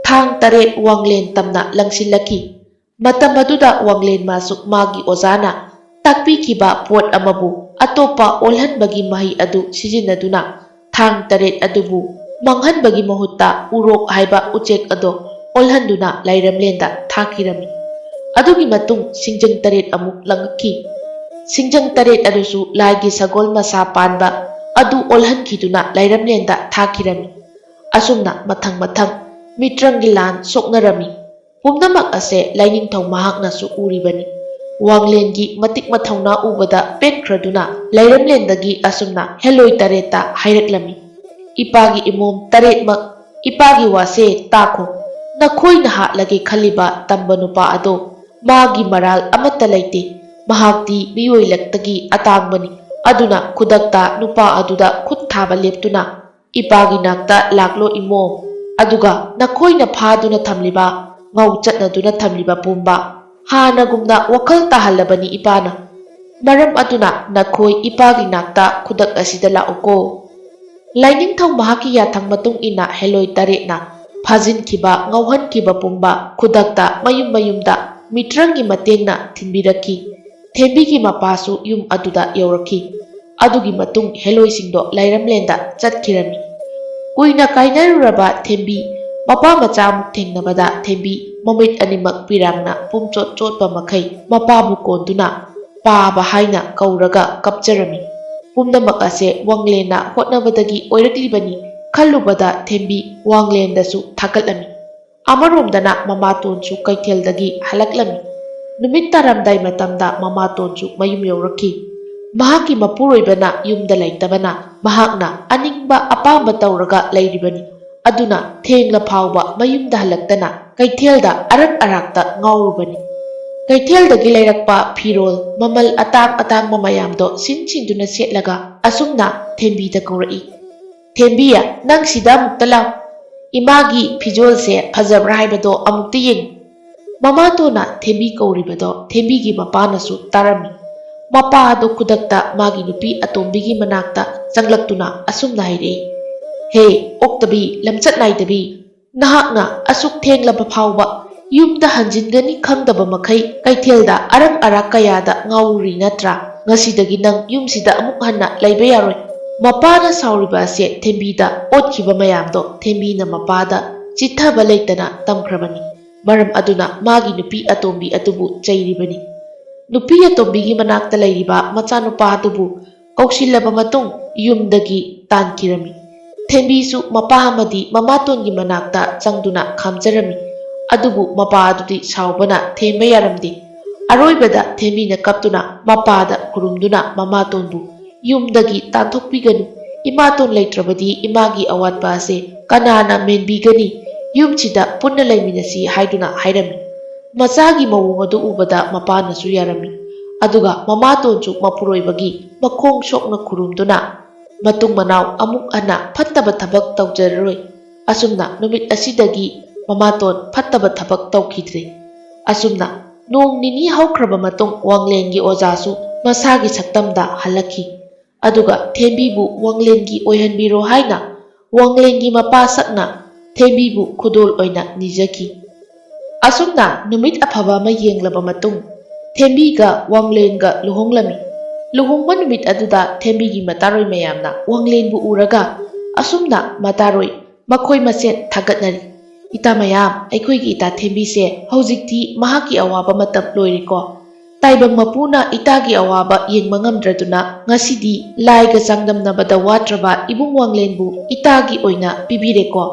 ꯊꯥꯡ ꯇꯔꯦꯠ ꯋꯥꯡꯂꯦꯟ ꯇꯝꯅ ꯂꯪꯁꯤꯜꯂꯛꯈꯤ꯫ ꯃꯇꯝ ꯑꯗꯨꯗ ꯋꯥꯡꯂꯦꯟ ꯃꯥꯁꯨ ꯃꯥꯒꯤ ꯑꯣꯖꯥꯅ ꯇꯥꯛꯄꯤꯈꯤꯕ ꯄꯣꯠ ꯑꯃꯕꯨ ꯑꯇꯣꯞꯄ ꯑꯣꯜꯍꯟꯕꯒꯤ ꯃꯍꯩ ꯑꯗꯨ ꯁꯤꯖꯤꯟꯅꯗꯨꯅ ꯊꯥꯡ ꯇꯔꯦꯠ ꯑꯗꯨꯕꯨ ꯃꯥꯡꯍꯟꯕꯒꯤ ꯃꯍꯨꯠꯇ ꯎꯔꯣꯛ ꯍꯥꯏꯕ ꯎꯆꯦꯛ ꯑꯗꯣ ꯑꯣꯜꯍꯟꯗꯨꯅ ꯂꯥꯏꯔꯝꯂꯦꯟꯗ ꯊꯥꯈꯤꯔꯝꯃꯤ꯫ ꯑꯗꯨꯒꯤ ꯃꯇꯨꯡ ꯁꯤꯡꯖꯪ ꯇꯔꯦꯠ ꯑꯃꯨꯛ ꯂꯪꯉꯛꯈꯤ꯫ ꯁꯤꯡꯖꯪ ꯇꯔꯦꯠ ꯑꯗꯨꯁꯨ ꯂꯥꯏꯒꯤ ꯁꯒꯣꯜ ꯃꯁꯥ ꯄꯥꯟꯕ ꯑꯗꯨ ꯑꯣꯜꯍꯟꯈꯤꯗꯨꯅ ꯂꯥꯏꯔꯝꯂꯦꯟꯗ ꯊꯥꯈꯤꯔꯝꯃꯤ꯫ ꯑꯁꯨꯝꯅ ꯃꯊꯪ ꯃꯊꯪ ꯃꯤꯇ꯭ꯔꯪꯒꯤ ꯂꯥꯟ ꯁꯣꯛꯅꯔꯝꯃꯤ꯫ ꯄꯨꯝꯅꯃꯛ ꯑꯁꯦ ꯂꯥꯏꯅꯤꯡꯊꯧ ꯃꯍꯥꯛꯅꯁꯨ ꯎꯔꯤꯕꯅꯤ꯫ ꯋꯥꯡꯂꯦꯟꯒꯤ ꯃꯇꯤꯛ ꯃꯊꯧꯅꯥ ꯎꯕꯗ ꯄꯦꯟꯈ꯭ꯔꯗꯨꯅ ꯂꯥꯏꯔꯝꯂꯦꯟꯗꯒꯤ ꯑꯁꯨꯝꯅ ꯍꯦꯂꯣꯏ ꯇꯔꯦꯠꯇ ꯍꯥꯏꯔꯛꯂꯝꯃꯤ, "ꯏꯄꯥꯒꯤ ꯏꯃꯣꯝ ꯇꯔꯦꯠꯃꯛ, ꯏꯄꯥꯒꯤ ꯋꯥꯁꯦ ꯇꯥꯈꯣ꯫ ꯅꯈꯣꯏꯅ ꯍꯥꯠꯂꯒꯦ ꯈꯜꯂꯤꯕ ꯇꯝꯕ ꯅꯨꯄꯥ ꯑꯗꯣ ꯃꯥꯒꯤ ꯃꯔꯥꯜ ꯑꯃꯠꯇ ꯂꯩꯇꯦ꯫ ꯃꯍꯥꯛꯇꯤ ꯃꯤꯑꯣꯏꯂꯛꯇꯒꯤ ꯑꯇꯥꯡꯕꯅꯤ꯫ ꯑꯗꯨꯅ ꯈꯨꯗꯛꯇ ꯅꯨꯄꯥ ꯑꯗꯨꯗ ꯈꯨꯠ ꯊꯥꯕ ꯂꯦꯞꯇꯨꯅ ꯏꯄꯥꯒꯤ ꯅꯥꯛꯇ ꯂꯥꯛꯂꯣ ꯏꯃꯣꯝ꯫ ꯑꯗꯨꯒ ꯅꯈꯣꯏꯅ ꯐꯥꯗꯨꯅ ꯊꯝꯂꯤꯕ, ꯉꯧ ꯆꯠꯅꯗꯨꯅ ꯊꯝꯂꯤꯕ ꯄꯨꯝꯕ ꯍꯥꯟꯅꯒꯨꯝꯅ ꯋꯥꯈꯜ ꯇꯥꯍꯜꯂꯕꯅꯤ ꯏꯄꯥꯅ꯫ ꯃꯔꯝ ꯑꯗꯨꯅ ꯅꯈꯣꯏ ꯏꯄꯥꯒꯤ ꯅꯥꯛꯇ ꯈꯨꯗꯛ ꯑꯁꯤꯗ ꯂꯥꯛꯎꯀꯣ꯫" ꯂꯥꯏꯅꯤꯡꯊꯧ ꯃꯍꯥꯛꯀꯤ ꯌꯥꯊꯪ ꯃꯇꯨꯡ ꯏꯟꯅ ꯍꯦꯂꯣꯏ ꯇꯔꯦꯠꯅ ꯐꯥꯖꯤꯟꯈꯤꯕ, ꯉꯧꯍꯟꯈꯤꯕ ꯄꯨꯝꯕ ꯈꯨꯗꯛꯇ ꯃꯌꯨꯝ ꯃꯌꯨꯝꯗ ꯃꯤꯇ꯭ꯔꯪꯒꯤ ꯃꯇꯦꯡꯅ ꯊꯤꯟꯕꯤꯔꯛꯈꯤ꯫ ꯊꯦꯝꯕꯤꯒꯤ ꯃꯄꯥꯁꯨ ꯌꯨꯝ ꯑꯗꯨꯗ ꯌꯧꯔꯛꯈꯤ꯫ ꯑꯗꯨꯒꯤ ꯃꯇꯨꯡ ꯍꯦꯂꯣꯏꯁꯤꯡꯗꯣ ꯂꯥꯏꯔꯝꯂꯦꯟꯗ ꯆꯠꯈꯤꯔꯝꯃꯤ꯫ ꯀꯨꯏꯅ ꯀꯥꯏꯅꯔꯨꯔꯕ ꯊꯦꯝꯕꯤ ꯃꯄꯥ ꯃꯆꯥ ꯑꯃꯨꯛ ꯊꯦꯡꯅꯕꯗ ꯊꯦꯝꯕꯤ ꯃꯃꯤꯠ ꯑꯅꯤꯃꯛ ꯄꯤꯔꯥꯡꯅ ꯄꯨꯝꯆꯣꯠ ꯆꯣꯠꯄ ꯃꯈꯩ ꯃꯄꯥꯕꯨ ꯀꯣꯟꯗꯨꯅ ꯄꯥꯕ ꯍꯥꯏꯅ ꯀꯧꯔꯒ ꯀꯞꯆꯔꯝꯃꯤ꯫ ꯄꯨꯝꯅꯃꯛ ꯑꯁꯦ ꯋꯥꯡꯂꯦꯟꯅ ꯍꯣꯠꯅꯕꯗꯒꯤ ꯑꯣꯏꯔꯛꯂꯤꯕꯅꯤ ꯈꯜꯂꯨꯕꯗ ꯊꯦꯝꯕꯤ ꯋꯥꯡꯂꯦꯟꯗꯁꯨ ꯊꯥꯒꯠꯂꯝꯃꯤ꯫ ꯑꯃꯔꯣꯝꯗꯅ ꯃꯃꯥꯇꯣꯟꯁꯨ ꯀꯩꯊꯦꯜꯗꯒꯤ ꯍꯜꯂꯛꯂꯝꯃꯤ꯫ ꯅꯨꯃꯤꯠ ꯇꯥꯔꯝꯗꯥꯏ ꯃꯇꯝꯗ ꯃꯃꯥꯇꯣꯟꯁꯨ ꯃꯌꯨꯝ ꯌꯧꯔꯛꯈꯤ꯫ ꯃꯍꯥꯛꯀꯤ ꯃꯄꯨꯔꯣꯏꯕꯅ ꯌꯨꯝꯗ ꯂꯩꯇꯕꯅ ꯃꯍꯥꯛꯅ ꯑꯅꯤꯡꯕ ꯑꯄꯥꯝꯕ ꯇꯧꯔꯒ ꯂꯩꯔꯤꯕꯅꯤ꯫ ꯑꯗꯨꯅ ꯊꯦꯡꯂ ꯐꯥꯎꯕ ꯃꯌꯨꯝꯗ ꯍꯜꯂꯛꯇꯅ ꯀꯩꯊꯦꯜꯗ ꯑꯔꯛ ꯑꯔꯥꯛꯇ ꯉꯥꯎꯔꯨꯕꯅꯤ꯫ ꯀꯩꯊꯦꯜꯗꯒꯤ ꯂꯩꯔꯛꯄ ꯐꯤꯔꯣꯜ ꯃꯃꯜ ꯑꯇꯥꯡ ꯑꯇꯥꯡꯕ ꯃꯌꯥꯝꯗꯣ ꯁꯤꯟ ꯁꯤꯟꯗꯨꯅ ꯁꯦꯠꯂꯒ ꯑꯁꯨꯝꯅ ꯊꯦꯝꯕꯤꯗ ꯀꯧꯔꯛꯏ, "ꯊꯦꯝꯕꯤ, ꯅꯪ ꯁꯤꯗ ꯑꯃꯨꯛꯇ ꯂꯥꯎ꯫ ꯏꯃꯥꯒꯤ ꯐꯤꯖꯣꯜꯁꯦ ꯐꯖꯕ꯭ꯔꯥ ꯍꯥꯏꯕꯗꯣ ꯑꯃꯨꯛꯇ ꯌꯦꯡꯉꯨ꯫" ꯃꯃꯥꯇꯣꯟꯅ ꯊꯦꯝꯕꯤ ꯀꯧꯔꯤꯕꯗꯣ ꯊꯦꯝꯕꯤꯒꯤ ꯃꯄꯥꯅꯁꯨ ꯇꯥꯔꯝꯃꯤ꯫ ꯃꯄꯥ ꯑꯗꯣ ꯈꯨꯗꯛꯇ ꯃꯥꯒꯤ ꯅꯨꯄꯤ ꯑꯇꯣꯝꯕꯤꯒꯤ ꯃꯅꯥꯛꯇ ꯆꯪꯂꯛꯇꯨꯅ ꯑꯁꯨꯝꯅ ꯍꯥꯏꯔꯛꯏ, "ꯍꯦ, ꯑꯣꯛꯇꯕꯤ, ꯂꯝꯆꯠ ꯅꯥꯏꯗꯕꯤ, ꯅꯍꯥꯛꯅ ꯑꯁꯨꯛ ꯊꯦꯡꯂꯕ ꯐꯥꯎꯕ ꯌꯨꯝꯗ ꯍꯟꯖꯤꯟꯒꯅꯤ ꯈꯪꯗꯕ ꯃꯈꯩ ꯀꯩꯊꯦꯜꯗ ꯑꯔꯪ ꯑꯔꯥꯛ ꯀꯌꯥꯗ ꯉꯥꯎꯔꯨꯔꯤ ꯅꯠꯇ꯭ꯔꯥ? ꯉꯁꯤꯗꯒꯤ ꯅꯪ ꯌꯨꯝꯁꯤꯗ ꯑꯃꯨꯛ ꯍꯟꯅ ꯂꯩꯕ ꯌꯥꯔꯣꯏ꯫ ꯃꯄꯥꯅ ꯁꯥꯎꯔꯤꯕ ꯑꯁꯦ ꯊꯦꯝꯕꯤꯗ ꯑꯣꯠꯈꯤꯕ ꯃꯌꯥꯝꯗꯣ ꯊꯦꯝꯕꯤꯅ ꯃꯄꯥꯗ ꯆꯤꯠꯊꯕ ꯂꯩꯇꯅ ꯇꯝꯈ꯭ꯔꯕꯅꯤ꯫ ꯃꯔꯝ ꯑꯗꯨꯅ ꯃꯥꯒꯤ ꯅꯨꯄꯤ ꯑꯇꯣꯝꯕꯤ ꯑꯗꯨꯕꯨ ꯆꯩꯔꯤꯕꯅꯤ꯫ ꯅꯨꯄꯤ ꯑꯇꯣꯝꯕꯤꯒꯤ ꯃꯅꯥꯛꯇ ꯂꯩꯔꯤꯕ ꯃꯆꯥꯅꯨꯄꯥ ꯑꯗꯨꯕꯨ ꯀꯧꯁꯤꯜꯂꯕ ꯃꯇꯨꯡ ꯌꯨꯝꯗꯒꯤ ꯇꯥꯟꯈꯤꯔꯝꯃꯤ꯫ ꯊꯦꯝꯕꯤꯁꯨ ꯃꯄꯥ ꯑꯃꯗꯤ ꯃꯃꯥꯇꯣꯟꯒꯤ ꯃꯅꯥꯛꯇ ꯆꯪꯗꯨꯅ ꯈꯥꯝꯖꯔꯝꯃꯤ꯫ ꯑꯗꯨꯕꯨ ꯃꯄꯥ ꯑꯗꯨꯗꯤ ꯁꯥꯎꯕꯅ ꯊꯦꯝꯕ ꯌꯥꯔꯝꯗꯦ꯫ ꯑꯔꯣꯏꯕꯗ ꯊꯦꯝꯕꯤꯅ ꯀꯞꯇꯨꯅ ꯃꯄꯥꯗ ꯈꯨꯔꯨꯝꯗꯨꯅ ꯃꯃꯥꯇꯣꯟꯕꯨ ꯌꯨꯝꯗꯒꯤ ꯇꯥꯟꯊꯣꯛꯄꯤꯒꯅꯨ꯫ ꯏꯃꯥꯇꯣꯟ ꯂꯩꯇ꯭ꯔꯕꯗꯤ ꯏꯃꯥꯒꯤ ꯑꯋꯥꯠꯄ ꯑꯁꯦ ꯀꯅꯥꯅ ꯃꯦꯟꯕꯤꯒꯅꯤ? ꯌꯨꯝꯁꯤꯗ ꯄꯨꯟꯅ ꯂꯩꯃꯤꯟꯅꯁꯤ ꯍꯥꯏꯗꯨꯅ ꯍꯥꯏꯔꯝꯃꯤ꯫ ꯃꯆꯥꯒꯤ ꯃꯑꯣꯡ ꯑꯗꯨ ꯎꯕꯗ ꯃꯄꯥꯅꯁꯨ ꯌꯥꯔꯝꯃꯤ꯫ ꯑꯗꯨꯒ ꯃꯃꯥꯇꯣꯟꯁꯨ ꯃꯄꯨꯔꯣꯏꯕꯒꯤ ꯃꯈꯣꯡ ꯁꯣꯛꯅ ꯈꯨꯔꯨꯝꯗꯨꯅ ꯃꯇꯨꯡ ꯃꯅꯥꯎ ꯑꯃꯨꯛ ꯍꯟꯅ ꯐꯠꯇꯕ ꯊꯕꯛ ꯇꯧꯖꯔꯔꯣꯏ꯫ ꯑꯁꯨꯝꯅ ꯅꯨꯃꯤꯠ ꯑꯁꯤꯗꯒꯤ ꯃꯃꯥꯇꯣꯟ ꯐꯠꯇꯕ ꯊꯕꯛ ꯇꯧꯈꯤꯗ꯭ꯔꯦ꯫ ꯑꯁꯨꯝꯅ ꯅꯣꯡ ꯅꯤꯅꯤ ꯍꯧꯈ꯭ꯔꯕ ꯃꯇꯨꯡ ꯋꯥꯡꯂꯦꯟꯒꯤ ꯑꯣꯖꯥꯁꯨ ꯃꯁꯥꯒꯤ ꯁꯛꯇꯝꯗ ꯍꯜꯂꯛꯈꯤ꯫ ꯑꯗꯨꯒ ꯊꯦꯝꯕꯤꯕꯨ ꯋꯥꯡꯂꯦꯟꯒꯤ ꯑꯣꯏꯍꯟꯕꯤꯔꯣ ꯍꯥꯏꯅ ꯋꯥꯡꯂꯦꯟꯒꯤ ꯃꯄꯥ ꯁꯛꯅ ꯊꯦꯝꯕꯤꯕꯨ ꯈꯨꯗꯣꯜ ꯑꯣꯏꯅ ꯅꯤꯖꯈꯤ꯫ ꯑꯁꯨꯝꯅ ꯅꯨꯃꯤꯠ ꯑꯐꯕ ꯑꯃ ꯌꯦꯡꯂꯕ ꯃꯇꯨꯡ ꯊꯦꯝꯕꯤꯒ ꯋꯥꯡꯂꯦꯟꯒ ꯂꯨꯍꯣꯡꯂꯝꯃꯤ꯫ ꯂꯨꯍꯣꯡꯕ ꯅꯨꯃꯤꯠ ꯑꯗꯨꯗ ꯊꯦꯝꯕꯤꯒꯤ ꯃꯇꯥꯔꯣꯏ ꯃꯌꯥꯝꯅ ꯋꯥꯡꯂꯦꯟꯕꯨ ꯎꯔꯒ ꯑꯁꯨꯝꯅ ꯃꯇꯥꯔꯣꯏ ꯃꯈꯣꯏ ꯃꯁꯦꯟ ꯊꯥꯒꯠꯅꯔꯤ꯫ "ꯏꯇꯥ ꯃꯌꯥꯝ, ꯑꯩꯈꯣꯏꯒꯤ ꯏꯇꯥ ꯊꯦꯝꯕꯤꯁꯦ ꯍꯧꯖꯤꯛꯇꯤ ꯃꯍꯥꯛꯀꯤ ꯑꯋꯥꯕ ꯃꯇꯝ ꯂꯣꯏꯔꯦꯀꯣ꯫ ꯇꯥꯏꯕꯪ ꯃꯄꯨꯅ ꯏꯇꯥꯒꯤ ꯑꯋꯥꯕ ꯌꯦꯡꯕ ꯉꯝꯗ꯭ꯔꯗꯨꯅ ꯉꯁꯤꯗꯤ ꯂꯥꯏꯒ ꯆꯥꯡꯗꯝꯅꯕꯗ ꯋꯥꯠꯇ꯭ꯔꯕ ꯏꯕꯨꯡ ꯋꯥꯡꯂꯦꯟꯕꯨ ꯏꯇꯥꯒꯤ ꯑꯣꯏꯅ ꯄꯤꯕꯤꯔꯦꯀꯣ꯫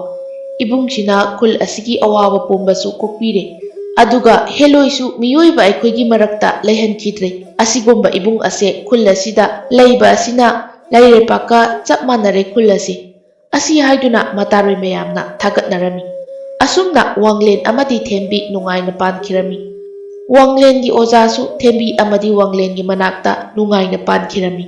ꯏꯕꯨꯡꯁꯤꯅ ꯈꯨꯜ ꯑꯁꯤꯒꯤ ꯑꯋꯥꯕ ꯄꯨꯝꯕꯁꯨ ꯀꯣꯛꯄꯤꯔꯦ꯫ ꯑꯗꯨꯒ ꯍꯦꯂꯣꯏꯁꯨ ꯃꯤꯑꯣꯏꯕ ꯑꯩꯈꯣꯏꯒꯤ ꯃꯔꯛꯇ ꯂꯩꯍꯟꯈꯤꯗ꯭ꯔꯦ꯫ ꯑꯁꯤꯒꯨꯝꯕ ꯏꯕꯨꯡ ꯑꯁꯦ ꯈꯨꯜ ꯑꯁꯤꯗ ꯂꯩꯕ ꯑꯁꯤꯅ ꯂꯩꯔꯩꯄꯥꯛꯀ ꯆꯞ ꯃꯥꯟꯅꯔꯦ ꯈꯨꯜ ꯑꯁꯤ"꯫ ꯑꯁꯤ ꯍꯥꯏꯗꯨꯅ ꯃꯇꯥꯔꯣꯏ ꯃꯌꯥꯝꯅ ꯊꯥꯒꯠꯅꯔꯝꯃꯤ꯫ ꯑꯁꯨꯝꯅ ꯋꯥꯡꯂꯦꯟ ꯑꯃꯗꯤ ꯊꯦꯝꯕꯤ ꯅꯨꯡꯉꯥꯏꯅ ꯄꯥꯟꯈꯤꯔꯝꯃꯤ꯫ ꯋꯥꯡꯂꯦꯟꯒꯤ ꯑꯣꯖꯥꯁꯨ ꯊꯦꯝꯕꯤ ꯑꯃꯗꯤ ꯋꯥꯡꯂꯦꯟꯒꯤ ꯃꯅꯥꯛꯇ ꯅꯨꯡꯉꯥꯏꯅ ꯄꯥꯟꯈꯤꯔꯝꯃꯤ꯫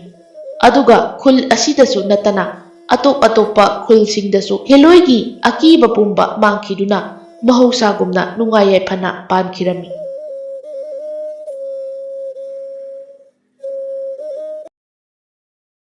ꯑꯗꯨꯒ ꯈꯨꯜ ꯑꯁꯤꯗꯁꯨ ꯅꯠꯇꯅ ꯑꯇꯣꯞ ꯑꯇꯣꯞꯄ ꯈꯨꯜꯁꯤꯡꯗꯁꯨ ꯍꯦꯂꯣꯏꯒꯤ ꯑꯀꯤꯕ ꯄꯨꯝꯕ ꯃꯥꯡꯈꯤꯗꯨꯅ ꯃꯍꯧꯁꯥꯒꯨꯝꯅ ꯅꯨꯡꯉꯥꯏ ꯌꯥꯏꯐꯅ ꯄꯥꯟꯈꯤꯔꯝꯃꯤ꯫